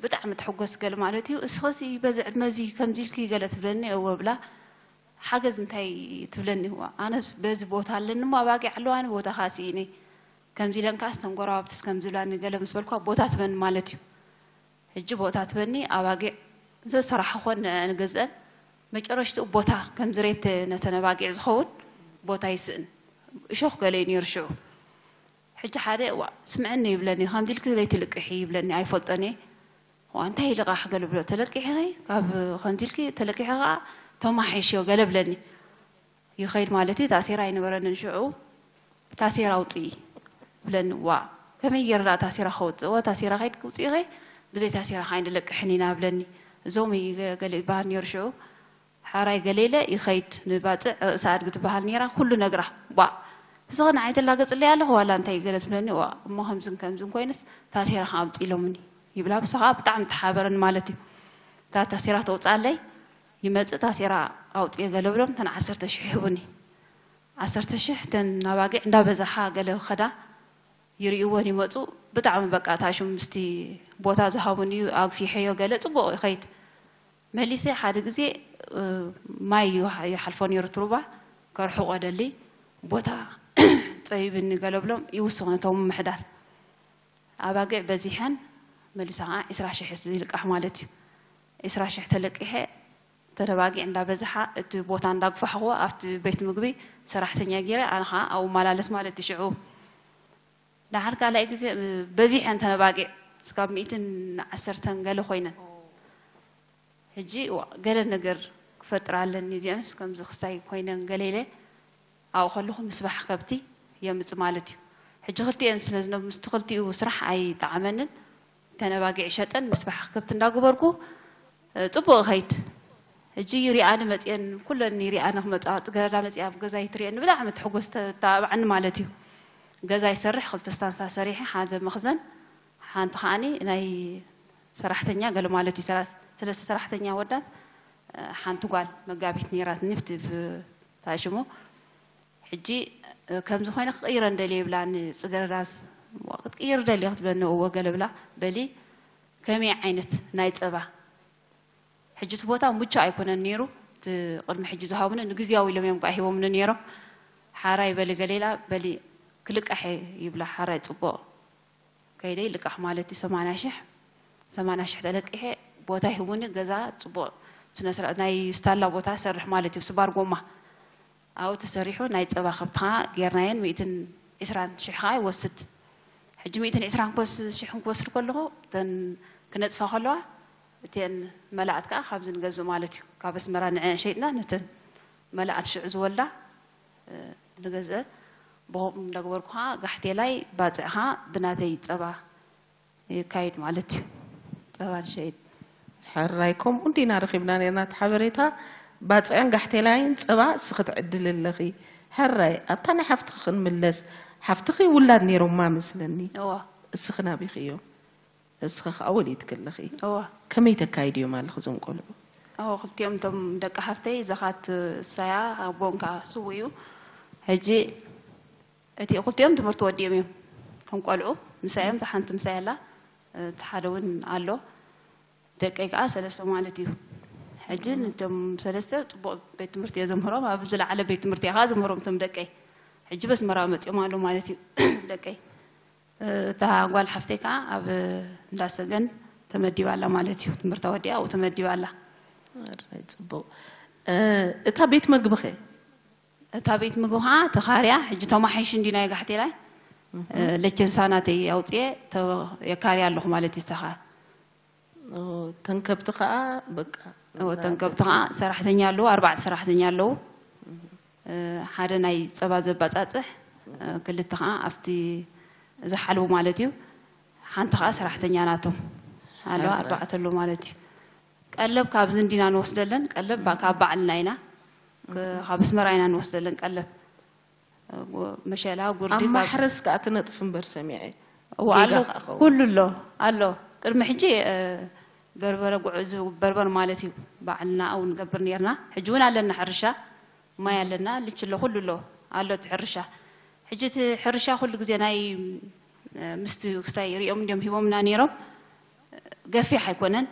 ብጣዕሚ ትሕጎስ ገለ ማለት እዩ። እስኸሲ በዚ ዕድመ እዚ ከምዚ ኢልኪ ገለ ትብለኒ እወ ብላ ሓገዝ እንታይ ትብለኒ እዋ ኣነስ በዚ ቦታ ኣለኒ እሞ ኣባጊዕ ኣለዋኒ ቦታ ከዓ ስኢነ ከምዚ ኢለን ከዓ ስተን ጎረባብትስ ከምዚ ብላኒ ገለ ምስ በልኳ ቦታ ትበኒ ማለት እዩ። ሕጂ ቦታ ትበኒ ኣባጊዕ ዘሰራሕኾን ንዕን ገዝአን መጨረሽትኡ ቦታ ከምዚ ሬት ነተን ኣባጊዕ ዝኸውን ቦታ ይስእን እሾኽ ገለ እዩ ነይሩ ሽዑ። ሕጂ ሓደ እዋ ስምዕኒ ይብለኒ ከምዚ ኢልኪ ዘይትልቅሒ ይብለኒ ኣይፈልጦን እየ። እዋ እንታይ ልቓሕ ገለ ብሎ ተለቂሕኺ ካብ ከምዚ ኢልኪ ተለቂሒ ከዓ ተማሒሽዮ ገለ ብለኒ። ይኸይድ ማለት እዩ ታሴራ ኣይነበረንን ሽዑ። ታሴራ ኣውፅኢ ብለኒ እዋ ከመይ ገይረ ደኣ ታሴራ ከውፅእ እወ ታሴራ ከይድ ክውፅኢኸ ብዘይ ታሴራ ከዓ ኣይንለቅሕን ኢና ብለኒ። እዞም ገለ ይበሃል ነይሩ ሽዑ። ሓራይ ገሌለ ይኸይድ ንባፅዕ ርእሲ ኣድጊ ትበሃል ነይራ ኩሉ ነግራ ቧ እስኸ ንዓይ ተላገፅለይ ኣለኹ ዋላ እንታይ ገለ ትብለኒ እዋ እሞ ከምዝን ከምዝን ኮይነስ ታሴራ ከዓ ኣምፂሎምኒ ይብላ ብሳ ከዓ ብጣዕሚ ተሓበረኒ ማለት እዩ። እታ ታሴራ ተውፅኣለይ ይመፅእ ታሴራ ኣውፅኤ ገለ ብሎም ተን ዓሰርተ ሽሕ ይህቡኒ። ዓሰርተ ሽሕ ተን ኣባጊዕ እንዳበዛሓ ገለ ከዳ ይርእይወን ይመፁ። ብጣዕሚ በቃ እታ ሽም ምስቲ ቦታ ዝሃቡን እዩ ኣግፊሐዮ ገለ ፅቡቕ ይኸይድ። መሊሰ ሓደ ግዜ ማይ ይሓልፎ ነይሩ ትሩባ ከርሕቆ ደሊ ቦታ ፀቢብኒ ገለ ብሎም ይውስኹ ነቶም ምሕዳር ኣባጊዕ በዚሐን መሊሰ ከዓ ዒስራ ሽሕ ዝልቃሕ ማለት እዩ። ዒስራ ሽሕ ተለቂሐ ተደባጊዕ እንዳበዝሓ እቲ ቦታ እንዳግፋሕዎ ኣብቲ ቤት ምግቢ ሰራሕተኛ ገይረ ኣነ ከዓ ኣብኡ መላለስ ማለት እዩ ሽዑ። ደሓር ካልኣይ ግዜ በዚሐን ተነባጊዕ ስካብ ሚእትን ዓሰርተን ገለ ኮይነን ሕጂ ገለ ነገር ክፈጥር ኣለኒ እዚአንስ ከምዚ ክስታይ ኮይነን ገለ ኢለ ኣብኡ ከለኹ ምስባሕ ከብቲ የምፅ ማለት እዩ። ሕጂ ክልቲኤን ስለ ዝነብ ምስቲ ክልቲኡ ስራሕ ኣይጠዓመንን። ተነባጊዕ ሸጠን ምስባሕ ከብቲ እንዳገበርኩ ፅቡቕ ይኸይድ። ሕጂ ይሪኣኒ መፅየን ኩለን ይሪኣኒ ክመፃ ፅገረዳ መፅያ ኣብ ገዛ ይትሪአኒ ብጣዕሚ ትሕጎስ ተተባብዓኒ ማለት እዩ። ገዛ ይሰርሕ ክልተ ስታንሳ ሰሪሐ ሓደ መኽዘን ሓንቲ ከዓኒ ናይ ሰራሕተኛ ገለ ማለት እዩ ሰለስተ ሰራሕተኛ ወዳት ሓንቲ ጓል መጋቢት ነይራትኒ ብቲ ታሽሙ ሕጂ ከምዚ ኮይነ ክቅይረ እንደልየ ይብላ ንፅገረዳስ ክትቅይር ደልየ ክትብለኒ እወ ገለ ብላ በሊ ከመይ ዓይነት ናይ ፀባ ሕጂ እቲ ቦታ ምቹ ኣይኮነን ነይሩ እቲ ቅድሚ ሕጂ ዝሃቡኒ ንግዝያዊ ኢሎም እዮም ከዓ ሂቦምኒ ነይሮም ሓራይ በሊ ገሌላ በሊ ክልቃሐ ይብላ ሓራይ ፅቡቅ ከይደ ይልቃሕ ማለት እዩ ሰማንያ ሽሕ ሰማንያ ሽሕ ተለቂሐ ቦታ ይህቡኒ ገዛ ፅቡቅ ስነስርዓት ናይ ስታላ ቦታ ሰርሕ ማለት እዩ ስባር ጎማ ኣብኡ ተሰሪሑ ናይ ፀባ ከብቲ ከዓ ጌርናየን ሚእትን ዕስራን ሽሕ ከዓ ይወስድ ሕጂ ሚእትን ዕስራን ክወስ ሽሕን ክወስድ ከለኹ እተን ክነፅፋ ከለዋ እተን መላእት ከዓ ካብዚ ንገዝእ ማለት እዩ ካብ ኣስመራ ንዐ ሸይጥና ነተን መላእት ሽዑ ዝወልዳ ንገዝአ ብኸምኡ እንዳገበርኩ ከዓ ጋሕቴላይ ባፅዕኻ ብናተይ ፀባ የካይድ ማለት እዩ። ፀባ ንሸይጥ። ሕራይ ከምኡ እንዲና ረኺብና ነርና እቲ ሓበሬታ ባፅዕን ጋሕቴላይን ፀባ እስኺ ትዕድሊ ኣለኺ። ሕራይ ኣብታ ናይ ሓፍትኺ ክንምለስ ሓፍትኺ ውላድ ነይሮማ መስለኒ። እዋ እስኺ ናቢኺ እዮም። እስኺ ከዓ ወሊድኪ ኣለኺ። እዋ ከመይ ተካይድዮም ኣለኺ እዞም ቆልዑ? እዋ ክልቲኦም እቶም ደቂ ሓፍተይ ዘኻት ሳያ ኣቦን ከዓ ስው እዩ። ሕጂ እቲ ክልቲኦም ትምህርቲ ወዲኦም እዮም። እቶም ቆልዑ ምሳይ እዮም፣ እታ ሓንቲ ምሳይ ኣላ፣ እቲ ሓደ እውን ኣሎ። ደቀይ ከዓ ሰለስተ ማለት እዩ። ሕጂ ንቶም ሰለስተ ፅቡቕ ቤት ትምህርቲ እየ ዘምህሮም፣ ኣብ ዝለዓለ ቤት ትምህርቲ እየ ከዓ ዘምህሮም እቶም ደቀይ። ሕጂ በስመራ መፂኦም ኣለዉ ማለት እዩ ደቀይ። እታ ጓል ሓፍተይ ከዓ ኣብ እንዳሰገን ተመዲባ ኣላ ማለት እዩ። ትምህርታ ወዲኣ ኣብኡ ተመዲባ ኣላ። ኣረ ፅቡቕ። እታ ቤት መግቢ ኸ? እታ ቤት ምግቢ ከዓ ተኻርያ ሕጂ ተማሓይሹ እንዲ ናይ ጋሕቴላይ ለቸንሳ ናተይ ኣውፅኤ የካርያ ኣለኹ ማለት እዩ። ዝተኻ ተን ከብቲ ከዓ በቃ ተን ከብቲ ከዓ ሰራሕተኛ ኣለዉ፣ ኣርባዕተ ሰራሕተኛ ኣለዉ። ሓደ ናይ ፀባ ዘባፃፅሕ ክልተ ከዓ ኣብቲ ዝሓልቡ ማለት እዩ። ሓንቲ ከዓ ሰራሕተኛ ናቶም ኣለዋ፣ ኣርባዕተ ኣለዉ ማለት እዩ። ቀለብ ካብዚ እንዲና ንወስደለን ቀለብ ካብ ባዕልና ኢና ካብ ኣስመራ ኢና ንወስደለን ቀለብ መሸላ ጉርዲ ኣብ ማሕረስ ከዓ ትነጥፍ እምበር ሰሚዐ እዋ ኣሎ ኩሉ ኣሎ ኣሎ ቅድሚ ሕጂ በርበረ ጉዕ በርበር ማለት እዩ ባዕልና እውን ንገብር ነርና ሕጂ እውን ኣለና ሕርሻ ማይ ኣለና ልችሎ ኩሉ ኣሎ ኣሎ እቲ ሕርሻ ሕጂ እቲ ሕርሻ ኩሉ ግዜ ናይ ምስቲ ክስታይ ሪኦም እንዲዮም ሂቦምና ነይሮም። ገፊሕ ኣይኮነን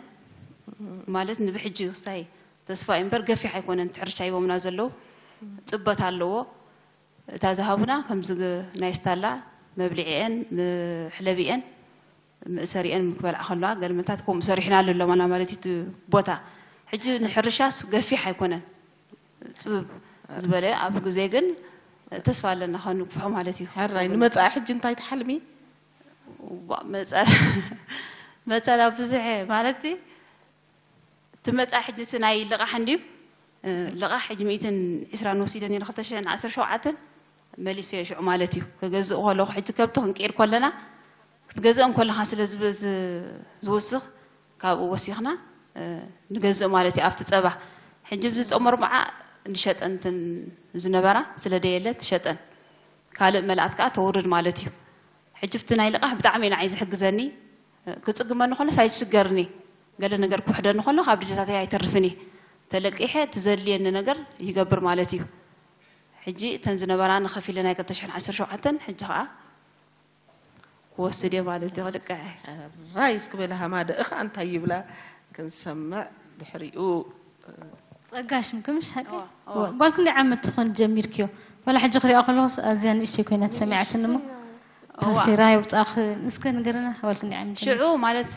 ማለት ንብሕጂ ክስታይ ተስፋ እዩ እምበር ገፊሕ ኣይኮነን እቲ ሕርሻ ሂቦምና ዘለዉ። ጽበት ኣለዎ። እታ ዝሃቡና ከምዚ ናይ ስታላ መብልዒአን፣ መሕለቢአን፣ መእሰሪአን ክበልዓ ከለዋ ገልመታት ከምኡ ሰሪሕናሉ ኣለማና ማለት እዩ እቲ ቦታ። ሕጂ ንሕርሻስ ገፊሕ ኣይኮነን። ጽብብ ዝበለ ኣብ ግዜ ግን ተስፋ ኣለና ከንግፍሖ ማለት እዩ። ሕራይ ንመጻኢ ሕጂ እንታይ ትሓልሚ? ዋ፣ መጸ- መጸላ ብዙሕ ማለት እቲ መጻኢ ሕጂ እቲ ናይ ልቓሕ እንድዩ። ልቓሕ ሕጂ ሚእትን ዕስራን ወሲደ ነይረ ክልተ ሽሕን ዓሰርተ ሸውዓተን መሊሰ ሽዑ ማለት እዩ። ክገዝእ ከለኹ ሕጂ ከብቲ ክንቅይር ከለና ክትገዝእ እንከለኻ ስለ ዝብ- ዝ- ዝውስኽ ካብኡ ወሲኽና ንገዝእ ማለት እዩ። ኣብቲ ጸባ ሕጂ ብዝጸመሩ መዓ ንሸጠን እተን ዝነበራ ስለ ደየለ ትሸጠን ካልእ መልኣት ከኣ ተውርድ ማለት እዩ። ሕጂ ብቲ ናይ ልቓሕ ብጣዕሚ እዩ ንዓይ ዝሕግዘኒ። ክጽግመኒ ከሎስ ኣይትሽገርኒ። ገለ ነገር ክውሕደኒ ከሎ ካብ ድሌታተይ ኣይተርፍን እየ። ተለቂሐ እቲ ዘድልየኒ ነገር ይገብር ማለት እዩ። ሕጂ እተን ዝነበራ ንኸፊለ ናይ ክልተ ሽሕን ዓሰርተ ሸውዓተን ሕጂ ከኣ ክወስድ እየ ማለት እዩ። ክልቅዐ። ራይ እስኪ በላ ሃማደእኽ ኣንታይ ይብላ ክንሰምዕ ድሕሪኡ። ጸጋሽም ክምሽ ሓቂ ጓል ክንደይ ዓመት ትኾን ጀሚርክዮ? ዋላ ሕጂ ክሪኣ ከለኹስ ኣዝያ ንእሽተይ ኮይና ተሰሚዓትኒ እሞ ታሲራ የውጻእኽ እስከ ንገረና ጓል ክንደይ ዓመት ጀሚርክዮ? ሽዑ ማለት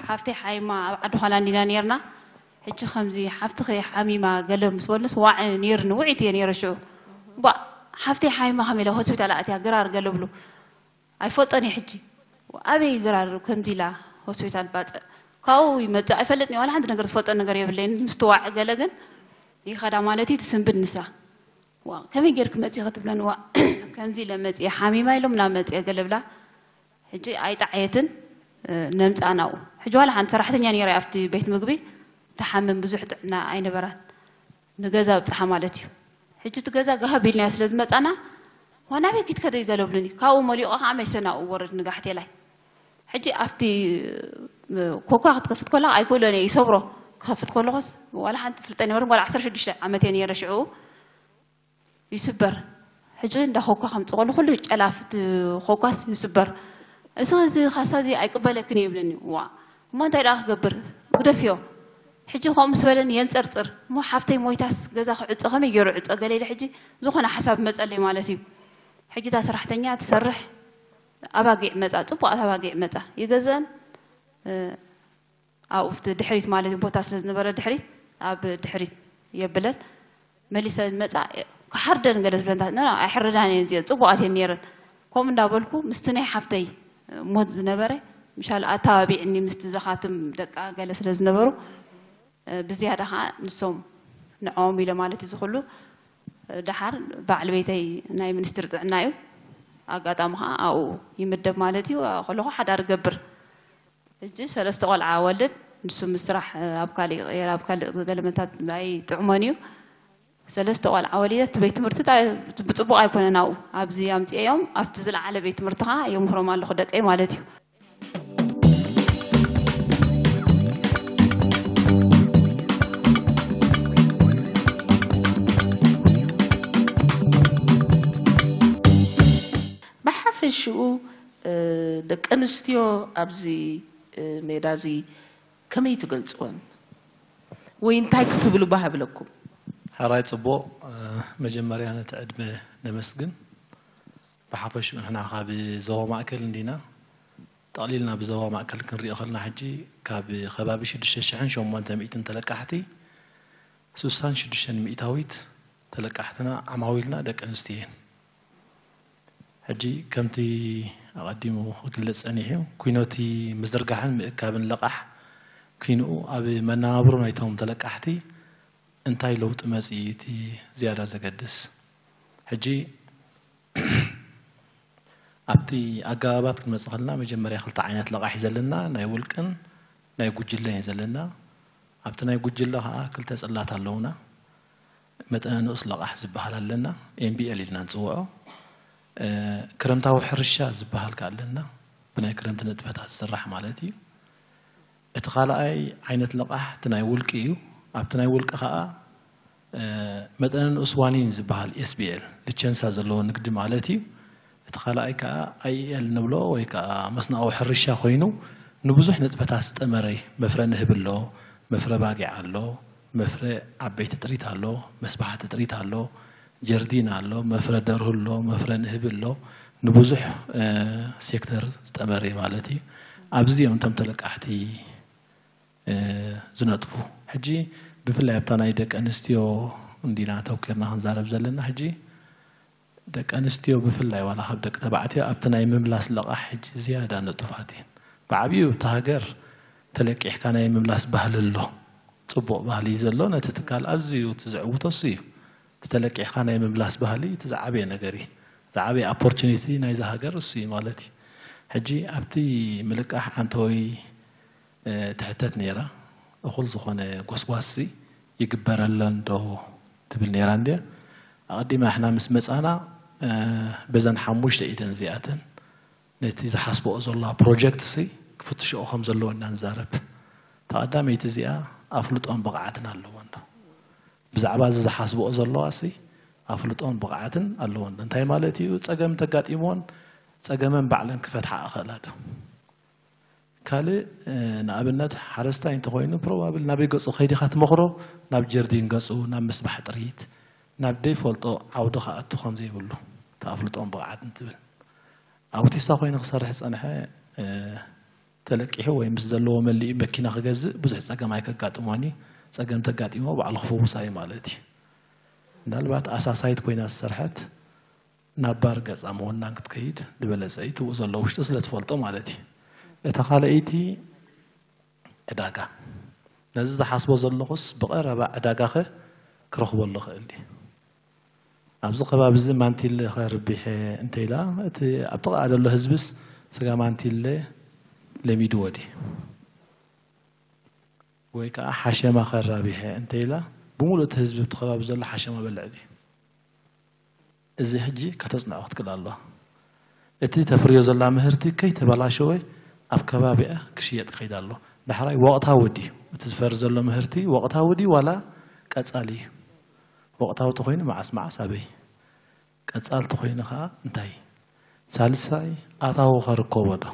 ሓፍተይ ሓይማ ኣብ ዓዲ ኳላ እንዲና ነርና። ሕጂ ከምዚ ሓፍትኺ ሓሚማ ገለ ምስ በሉስ ዋዕ ነርኒ ውዒት እየ ነረ ሽዑ። ባ ሓፍተይ ሓይማ ከመይ ኢለ ሆስፒታል ኣእትያ ግራር ገለ ብሉ ኣይፈልጦን እየ ሕጂ። ኣበይ ግራር ከምዚ ኢላ ሆስፒታል ባጽዕ ካብኡ ይመጽእ ኣይፈልጥን እየ። ዋላ ሓንቲ ነገር ዝፈልጦ ነገር የብለይን። ምስትዋዕ ገለ ግን ይኸዳ ማለት እዩ ትስንብድ ንሳ። ዋ ከመይ ጌርኪ መጺኺ ትብለኒ ዋ ከምዚ ኢለ መጽየ ሓሚማ ኢሎም ናብ መጽየ ገለ ብላ። ሕጂ ኣይጠዓየትን ነምጽኣ ናብኡ። ሕጂ ዋላ ሓንቲ ሰራሕተኛ ነይራ ኣብቲ ቤት ምግቢ ትሓምም ብዙሕ ጥዕና ኣይነበራን። ንገዛ ኣብጽሓ ማለት እዩ። ሕጂ እቲ ገዛ ጋህብ ኢልናዮ ስለ ዝመጻና ዋናበይ ኪትከዲ ገለብሉኒ ካብኡ መሊቑ ከዓ መይሰ ናብኡ ወርድ ንጋሕቴላይ። ሕጂ ኣብቲ ኮኳ ክትከፍት ኮላ ኣይክእሎን እየ ይሰብሮ። ክኸፍት ከለኹስ ዋላ ሓንቲ ፍልጠ ነበርን ጓል ዓሰርተ ሽዱሽተ ዓመት እየ ነይረ ሽዑ ይስበር። ሕጂ እንዳ ኮኳ ከምጽእ ከሎ ኩሉ ጨላፍ እቲ ኮኳስ ይስበር። እዚ እዚ ካሳ እዚ ኣይቅበለክን እየ ይብለኒ። ዋ እሞ እንታይ ደኣ ክገብር ግደፍዮ። ሕጂ ከምኡ ምስ በለኒ የንጸርጽር እሞ ሓፍተይ ሞይታስ ገዛ ክዕጾ ከመይ ገይሩ ዕጾ ገለ ኢለ ሕጂ ዝኾነ ሓሳብ መጸለይ ማለት እዩ። ሕጂ እታ ሰራሕተኛ ትሰርሕ ኣባጊዕ መጻ ጽቡቓት ኣባጊዕ መጻ ይገዘን ኣብኡ ኣብቲ ድሕሪት ማለት እዩ ቦታ ስለ ዝነበረ ድሕሪት ኣብ ድሕሪት የብለን መሊሰ መፃ ክሓርደን ገለ ዝብለንታ ኖ ኣይሕርዳን እየን እዚአን ፅቡቓት እየን ነይረን ከምኡ እንዳበልኩ ምስቲ ናይ ሓፍተይ ሞት ዝነበረ ምሻል ኣተባቢዕኒ ምስቲ ዘኻትም ደቃ ገለ ስለ ዝነበሩ ብዝያዳ ከዓ ንሶም ንዕኦም ኢለ ማለት እዩ ዝኽሉ ደሓር በዓል ቤተይ ናይ ሚኒስትሪ ጥዕና እዩ ኣጋጣሚ ከዓ ኣብኡ ይምደብ ማለት እዩ ከለኹ ሓዳር ገብር ሕጂ ሰለስተ ቆልዓ ወልድ ንሱ ምስ ስራሕ ኣብ ካሊእ ይቕየር ኣብ ካሊእ ገለመታት ኣይጥዕሞን እዩ ሰለስተ ቆልዓ ወሊደ እቲ ቤት ትምህርቲ ብፅቡቕ ኣይኮነን ኣብኡ ኣብዚ ኣምፅኤዮም ኣብቲ ዝለዓለ ቤት ትምህርቲ ከዓ የምህሮም ኣለኹ ደቀይ ማለት እዩ ብሓፈሽኡ ደቂ ኣንስትዮ ኣብዚ ሜዳ እዚ ከመይ ትገልፅወን ወይ እንታይ ክትብሉ ባህ ብለኩም? ሕራይ ፅቡቕ መጀመርያ ነቲ ዕድመ ነመስግን ብሓፈሽኡ ንሕና ካብ ዞባ ማእከል እንዲና ጠቕሊልና ብዞባ ማእከል ክንሪኦ ከለና ሕጂ ካብ ከባቢ ሽዱሽተ ሽሕን ሸሞንተ ሚእትን ተለቃሕቲ ሱሳን ሽዱሽተን ሚእታዊት ተለቃሕትና ዓማዊልና ደቂ ኣንስትዮ እየን። ሕጂ ከምቲ ኣቐዲሙ ክግለጽ ጸኒሑ፣ ኲኖቲ ምዝርጋሕን ምእካብን ልቓሕ ኲንኡ ኣብ መነባብሮ ናይቶም ተለቃሕቲ እንታይ ለውጢ መጺኡ እዩ እቲ ዝያዳ ዘገድስ? ሕጂ ኣብቲ ኣገባባት ክንመጽእ ከለና መጀመርያ ክልተ ዓይነት ልቓሕ እዩ ዘለና፣ ናይ ውልቅን ናይ ጉጅለን እዩ ዘለና። ኣብቲ ናይ ጉጅለ ከኣ ክልተ ጽላት ኣለዉና። መጠነ ንኡስ ለቓሕ ዝበሃል ኣለና፣ ኤምቢኤል ኢልና ንጽውዖ። ክረምታዊ ሕርሻ ዝበሃል ከኣ ኣለና፣ ብናይ ክረምቲ ንጥፈታት ዝስራሕ ማለት እዩ። እቲ ካልኣይ ዓይነት ልቓሕ እቲ ናይ ውልቂ እዩ። ኣብቲ ናይ ውልቂ ከኣ መጠነ ንኡስ ዋኒን ዝበሃል ኤስቢኤል፣ ልቸንሳ ዘለዎ ንግዲ ማለት እዩ። እቲ ካልኣይ ከዓ ኣይኤል ንብሎ ወይ ከዓ መስናዊ ሕርሻ ኮይኑ ንብዙሕ ንጥፈታት ዝጠመረ እዩ። መፍረ ንህቢ ኣሎ፣ መፍረ ባጊዕ ኣሎ፣ መፍረ ዓበይቲ ጥሪት ኣሎ፣ መስባሕቲ ጥሪት ኣሎ፣ ጀርዲን ኣሎ፣ መፍረ ደርሁ ኣሎ፣ መፍረ ንህቢ ኣሎ፣ ንብዙሕ ሴክተር ዝጠመረ እዩ ማለት እዩ። ኣብዚ እዮም እቶም ተለቃሕቲ ዝነጥፉ። ሕጂ ብፍላይ ኣብታ ናይ ደቂ ኣንስትዮ እንዲና ተውኪርና ክንዛረብ ዘለና። ሕጂ ደቂ ኣንስትዮ ብፍላይ ዋላ ካብ ደቂ ተባዕትዮ ኣብቲ ናይ ምምላስ ለቓሕ ሕጂ ዝያዳ ንጡፋት እየን። ብዓብዩ ኣብቲ ሃገር ተለቂሕካ ናይ ምምላስ ባህሊ ኣሎ። ፅቡቕ ባህሊ እዩ ዘሎ። ነቲ ትካል ኣዝዩ እቲ ዘዕውቶ እሱ እዩ። እቲ ተለቂሕካ ናይ ምምላስ ባህሊ እቲ ዝዓበየ ነገር እዩ። ዝዓበየ ኦፖርቹኒቲ ናይዚ ሃገር እሱ እዩ ማለት እዩ። ሕጂ ኣብቲ ምልቃሕ ዓንተወይ ትሕተት ነይራ። እኹል ዝኾነ ጎስጓስሲ ይግበረለን ዶ ትብል ነይራ እንድያ። ኣቐዲማ ንሕና ምስ መጻና በዘን ሓሙሽተ ኢደን እዚኣተን ነቲ ዝሓስበኦ ዘለዋ ፕሮጀክትሲ ክፍትሽኦ ከም ዘለዎ ኢና ንዛረብ። እታ ቀዳመይቲ እዚኣ ኣፍልጦን ብቕዓትን ኣለወን ዶ? ብዛዕባ እዚ ዝሓስበኦ ዘለዋሲ ኣፍልጦን ብቕዓትን ኣለወን ዶ? እንታይ ማለት እዩ? ጸገም ተጋጢምዎን ጸገመን ባዕለን ክፈትሓ እኽእላ ዶ? ካልእ ንኣብነት ሓረስታይ እንተኾይኑ ፕሮባብል ናበይ ገፁ ከይዲኻ ትመኽሮ ናብ ጀርዲን ገፁ ናብ ምስባሕ ጥሪት ናብ ደይፈልጦ ዓውዲ ክኣቱ ከም ዘይብሉ ተኣፍልጦም ብቕዓት እንትብል ኣውቲስታ ኮይኑ ክሰርሕ ዝፀንሐ ተለቂሑ ወይ ምስ ዘለዎ መሊኡ መኪና ክገዝእ ብዙሕ ፀገም ኣይከጋጥሞን እዩ። ፀገም ተጋጢሞ ባዕሉ ክፍውሳ እዩ ማለት እዩ። ምናልባት ኣሳሳይት ኮይና ዝሰርሐት ናብ ባር ገፃ ምወናን ክትከይድ ዝበለፀ እዩ ትብኡ ዘሎ ውሽጢ ስለ ትፈልጦ ማለት እዩ። እታ ካልኣይቲ ዕዳጋ ነዚ ዝሓስቦ ዘለኹስ ብቐረባ ዕዳጋኸ ክረኽበሉ ኽእል ድየ? ኣብዚ ከባቢ እዚ ማንቲለ ኸርቢሐ እንተኢላ እቲ ኣብ ጥቓ ዘሎ ህዝብስ ስጋ ማንቲለ ለሚድዎ ድዩ? ወይ ከዓ ሓሸማ ኸራቢሐ እንተኢላ ብምሉእ እቲ ህዝቢ እቲ ከባቢ ዘሎ ሓሸማ በልዕ ድዩ? እዚ ሕጂ ከተፅንዖ ክትክእል ኣለዋ። እቲ ተፍርዮ ዘላ ምህርቲ ከይተበላሸወ ኣብ ከባቢኣ ክሽየጥ ክኸይድ ኣሎ። ዳሕራይ ወቕታዊ ድዩ እቲ ዝፈሪ ዘሎ ምህርቲ ወቕታዊ ድዩ ዋላ ቀፃሊ እዩ? ወቕታዊ ተኾይኑ መዓስ መዓስ ኣበይ? ቀፃሊ ተኾይኑ ከዓ እንታይ? ሳልሳይ ኣታዊ ከርከቦ ዶ?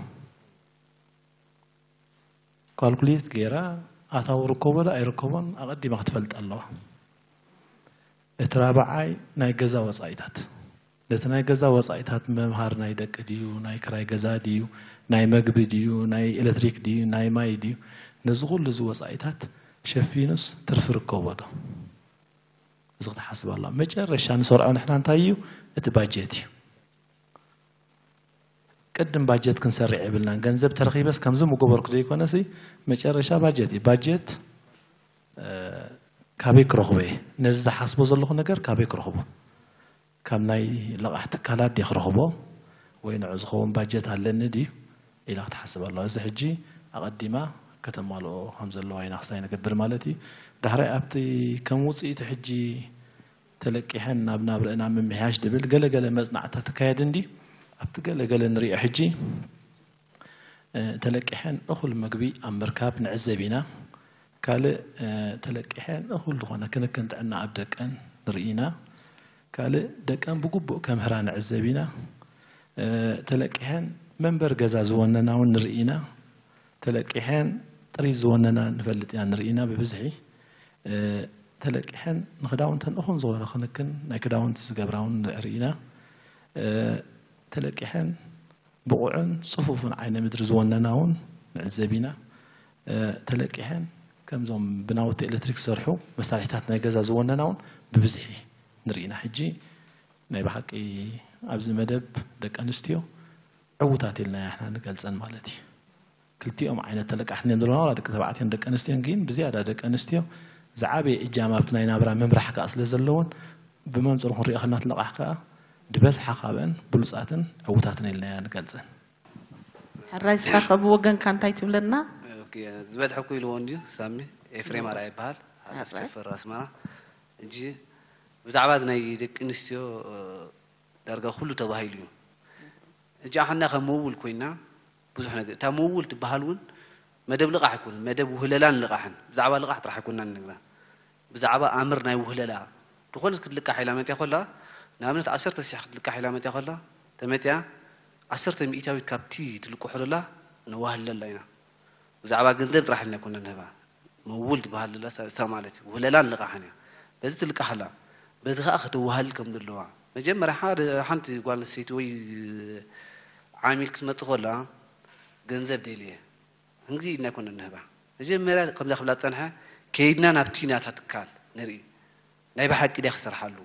ካልኩሌት ገይራ ኣታዊ ርከቦ ዶ ኣይርከቦን ኣቐዲማ ክትፈልጥ ኣለዋ። እቲ ራብዓይ ናይ ገዛ ወፃኢታት ነቲ ናይ ገዛ ወፃኢታት መምሃር ናይ ደቂ ድዩ ናይ ክራይ ገዛ ድዩ ናይ መግቢ ድዩ ናይ ኤሌክትሪክ ድዩ ናይ ማይ ድዩ ነዚ ኩሉ እዚ ወፃኢታት ሸፊኑስ ትርፊ ርከቦ ዶ? እዚ ክትሓስብ ኣለዋ። መጨረሻ ንሰርዖ ንሕና እንታይ እዩ እቲ ባጀት እዩ። ቅድም ባጀት ክንሰርዕ የብልናን ገንዘብ ተረኺበስ ከምዚ ምገበርኩ ዘይኮነሲ መጨረሻ ባጀት እዩ ባጀት ካበይ ክረኽቦ እየ ነዚ ዝሓስቦ ዘለኹ ነገር ካበይ ክረኽቦ ካብ ናይ ልቓሕ ትካላት ድየ ክረኽቦ ወይ ንዑ ዝኸውን ባጀት ኣለኒ ድዩ ኢላ ክትሓስብ ኣለዋ እዚ ሕጂ ኣቐዲማ ከተማልኦ ከም ዘለዋ ኢና ክሳይ ንገብር ማለት እዩ ዳሕራይ ኣብቲ ከም ውፅኢቲ ሕጂ ተለቂሐን ናብ ናብረአን ኣብ ምምሕያሽ ድብል ገለገለ መፅናዕታ ትካየድ እንዲ ኣብቲ ገለገለ ንሪኦ ሕጂ ተለቂሐን እኹል ምግቢ ኣብ ምርካብ ንዕዘብ ኢና። ካልእ ተለቂሐን እኹል ዝኾነ ክንክን ጥዕና ኣብ ደቀን ንርኢ ኢና። ካልእ ደቀን ብግቡእ ከምህራ ንዕዘብ ኢና። ተለቂሐን መንበር ገዛ ዝወነና እውን ንርኢ ኢና። ተለቂሐን ጥሪት ዝወነና ንፈልጥ ኢና ንርኢ ኢና ብብዝሒ። ተለቂሐን ንክዳውንተን እኹን ዝኾነ ክንክን ናይ ክዳውንቲ ዝገብራ እውን ንርኢ ኢና። ተለቂሐን ብቑዕን ፅፉፍን ዓይነ ምድሪ ዝወነና እውን ንዕዘብ ኢና። ተለቂሐን ከምዞም ብናውቲ ኤሌክትሪክ ዝሰርሑ መሳርሒታት ናይ ገዛ ዝወነና እውን ብብዝሒ ንርኢ ኢና። ሕጂ ናይ ብሓቂ ኣብዚ መደብ ደቂ ኣንስትዮ ዕዉታት ኢልና ኢና ንገልፀን ማለት እዩ። ክልቲኦም ዓይነት ተለቃሕቲ እኒኦም ዘለና ዋላ ደቂ ተባዕትዮን ደቂ ኣንስትዮን ግን ብዝያዳ ደቂ ኣንስትዮ ዝዓበየ እጃም ኣብቲ ናይ ናብራ ምምራሕ ከዓ ስለ ዘለወን ብመንፅሩ ክንሪኦ ከለና እቲ ለቃሕ ከዓ ድበዝሓ ካብአን ብሉፃትን ዕዉታትን ኢልና ኢና ንገልፀን። ሕራይ ስኻ ከብ ወገንካ እንታይ ትብለና? ዝበዝሐ እኮ ኢልዎ እንድዩ ሳሚ ኤፍሬም ኣርኣያ ይበሃል። ሓላፊ ጨፈር ኣስመራ። ሕጂ ብዛዕባ እዚ ናይ ደቂ ኣንስትዮ ዳርጋ ኩሉ ተባሂሉ እዩ። ሕጂ ኣሕና ከም ምውውል ኮይና ብዙሕ ነገር እታ ምውውል ትበሃል እውን መደብ ልቓሕ ኣይኮነን መደብ ውህለላን ልቓሕን ብዛዕባ ልቓሕ ጥራሕ ኣይኮንና ንነግራ ብዛዕባ ኣምር ናይ ውህለላ ዝኾነት ክትልቃሕ ኢላ መፅያ ኮላ ንኣብነት ዓሰርተ ሽሕ ክትልቃሕ ኢላ መፅያ ኮላ ተመፅያ ዓሰርተ ሚእታዊት ካብቲ ትልቅሖ ዘላ ነዋህለላ ኢና። ብዛዕባ ገንዘብ ጥራሕ ኢልና ኣይኮነን ንህባ። መውል ትበሃል ዘላ እሳ ማለት እዩ። ውህለላን ልቓሕን እያ። በዚ ትልቃሕ ኣላ። በዚ ከዓ ከተዋህልል ከም ዘለዋ። መጀመርያ ሓደ ሓንቲ ጓል ኣንስተይቲ ወይ ዓሚል ክትመፅእ ከላ ገንዘብ ደልየ። ክንግዚ ኢልና ኣይኮነን ንህባ። መጀመርያ ከምዛ ክብላ ዝፀንሐ ከይድና ናብቲ ናታ ትካል ንርኢ። ናይ ብሓቂ ድያ ክሰርሓሉ።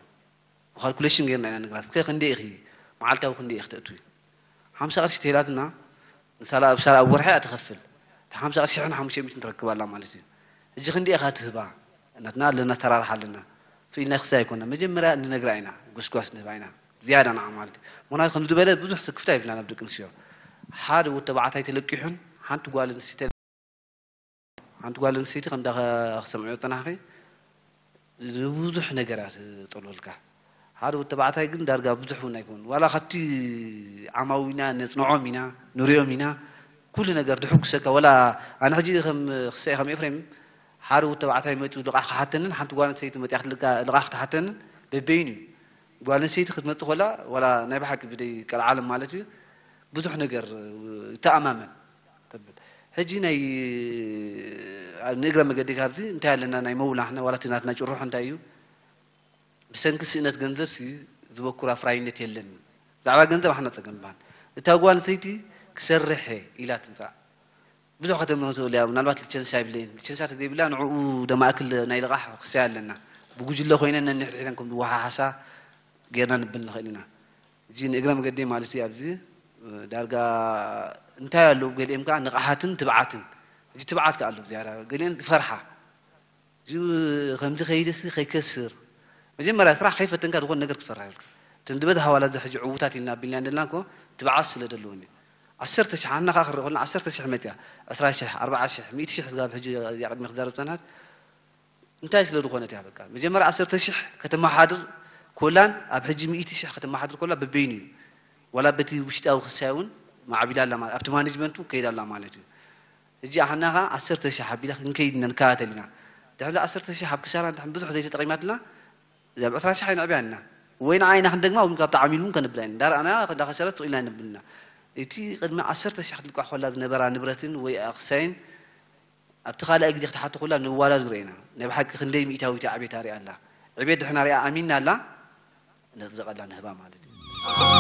ብካልኩሌሽን ጌርና ኢና ንግራት። እስከ ክንደይ ኢኺ? መዓልታዊ ክንደይ ኢኺ ተእትዊ? ሓምሳ ቅርሺ ተይላትና ንሳላ ኣብ ሳላ ኣብ ወርሒ እያ ትኸፍል። እቲ ሓምሳ ቅርሺ ሽሕን ሓሙሽተ ሚእትን ትረክብ ኣላ ማለት እዩ። ሕጂ ክንደይ ኢኻ ትህባ? ናትና ኣለና ኣሰራርሓ ኣለና። ኢልና ክሳይ ኣይኮና። መጀመርያ ንነግራ ኢና፣ ጎስጓስ ንህባ ኢና። ዝያዳ ንዓ ማለት እዩ። ምኽንያቱ ከምዚ ዝበለ ብዙሕ ስክፍታ ይብላን ኣብ ደቂ ኣንስትዮ። ሓደ ወዲ ተባዕታይ ተለቂሑን ሓንቲ ጓል ኣንስተይቲ ሓንቲ ጓል ኣንስተይቲ ከምዳ ክሰምዕዮ ዝጸናሕኺ ንብዙሕ ነገር እያ ትጠልበልካ። ሓደ ወዲ ተባዕታይ ግን ዳርጋ ብዙሕ እውን ኣይኮን። ዋላ ካብቲ ዓማዊና ነጽንዖም ኢና፣ ንሪኦም ኢና፣ ኩሉ ነገር ድሕጉሰካ። ዋላ ኣነ ሕጂ ከም ክሳይ ከም ኤፍሬም ሓደ ወዲ ተባዕታይ መጺኡ ልቓሕ ክሓተንን ሓንቲ ጓል ኣንስተይቲ መጺኣ ክትልቃ-፣ ልቓሕ ክትሓተንን በበይኑ እዩ። ጓል ኣንስተይቲ ክትመጽእ ከላ ዋላ ናይ ብሓቂ ብደይ ቀልዓለም ማለት እዩ ብዙሕ ነገር ይተኣማመን ተብል። ሕጂ ናይ ኣብ ንእግረ መገዲ ካብዚ እንታይ ኣለና ናይ መውላሕና ዋላ እቲ ናትና ጭርሖ እንታይ እዩ? ብሰንኪ ስእነት ገንዘብ ሲ ዝበኩር ኣፍራይነት የለን። ብዛዕባ ገንዘብ ኣሕና ጸገም ይበሃል። እታ ጓል ኣንስተይቲ ክሰርሕ እየ ኢላ ትምጻእ። ብዙሕ ከተምህር ትኽእል እያ። ምናልባት ልቸንሳ ይብለይን። ልቸንሳ ተዘይብላ ንዕኡ ደማእክል ናይ ልቓሕ ክሳይ ኣለና። ብጉጅለ ኮይነን ነንሕድሕደን ከም ዝወሓሓሳ ጌርና ንብል ንኽእል ኢና። እዚ ንእግረ መገዲ ማለት እዩ። ኣብዚ ዳርጋ እንታይ ኣለዉ ገሊኦም ከኣ ንቕሓትን ትብዓትን። እዚ ትብዓት ከኣ ኣለዉ ዝያዳ። ገሊኦም ዝፈርሓ። እዚ ከምዚ ከይድሲ ከይከስር። መጀመርያ ስራሕ ከይፈተንካ ዝኾነ ነገር ክትፈርሕ የብልካ። እተን ዝበዝሓ ዋላ እዚ ሕጂ ዕዉታት ኢልና ኣቢልናን ዘለና እኮ ትብዓት ስለ ዘለወን እዩ። ዓሰርተ ሽሕ ኣና ከኣ ክርኢ ከለና ዓሰርተ ሽሕ መጽያ፣ ዕስራ ሽሕ፣ ኣርብዓ ሽሕ፣ ሚእቲ ሽሕ ዝጋብ ሕጂ እዚኣ ቅድሚ ክዛረብ ጸንሐት። እንታይ ስለ ዝኾነት እያ በቃ። መጀመርያ ዓሰርተ ሽሕ ከተመሓድር ኮላን ኣብ ሕጂ ሚእቲ ሽሕ ከተመሓድር ኮላ በበይኑ እዩ። ዋላ በቲ ውሽጣዊ ክሳይ እውን ማዕቢላ ኣላ ማለት፣ ኣብቲ ማኔጅመንቱ ከይዳ ኣላ ማለት እዩ። ሕጂ ኣሓና ኸዓ ዓሰርተ ሽሕ ኣቢላ ክንከይድ ኢና ንከታተል ኢና። ድሕሪ ዓሰርተ ሽሕ ኣብ ክሳራ እንድሕር ብዙሕ ዘይተጠቒማትና፣ ኣብ ዕስራ ሽሕ ኣይንዕብያን ኢና። ወይ ንዓ ኢና ክንደግማ ወይ ካብቲ ዓሚል እውን ከነብላ ኢና። እንዳረኣና እንዳኸሰረት ስቕ ኢልና ኣይነብልን ኢና። እቲ ቅድሚ ዓሰርተ ሽሕ ክትልቃሕ ከላ ዝነበራ ንብረትን ወይ ኣኽሳይን ኣብቲ ካልኣይ ግዜ ክትሓቶ ከላ ንዋዳድሮ ኢና። ናይ ብሓቂ ክንደይ ሚእታዊት እያ ዓብየታ ሪኣ ኣላ። ዕብየት ድሕና ሪኣ ኣሚና ኣላ፣ ነጽድቐላ ንህባ ማለት እዩ።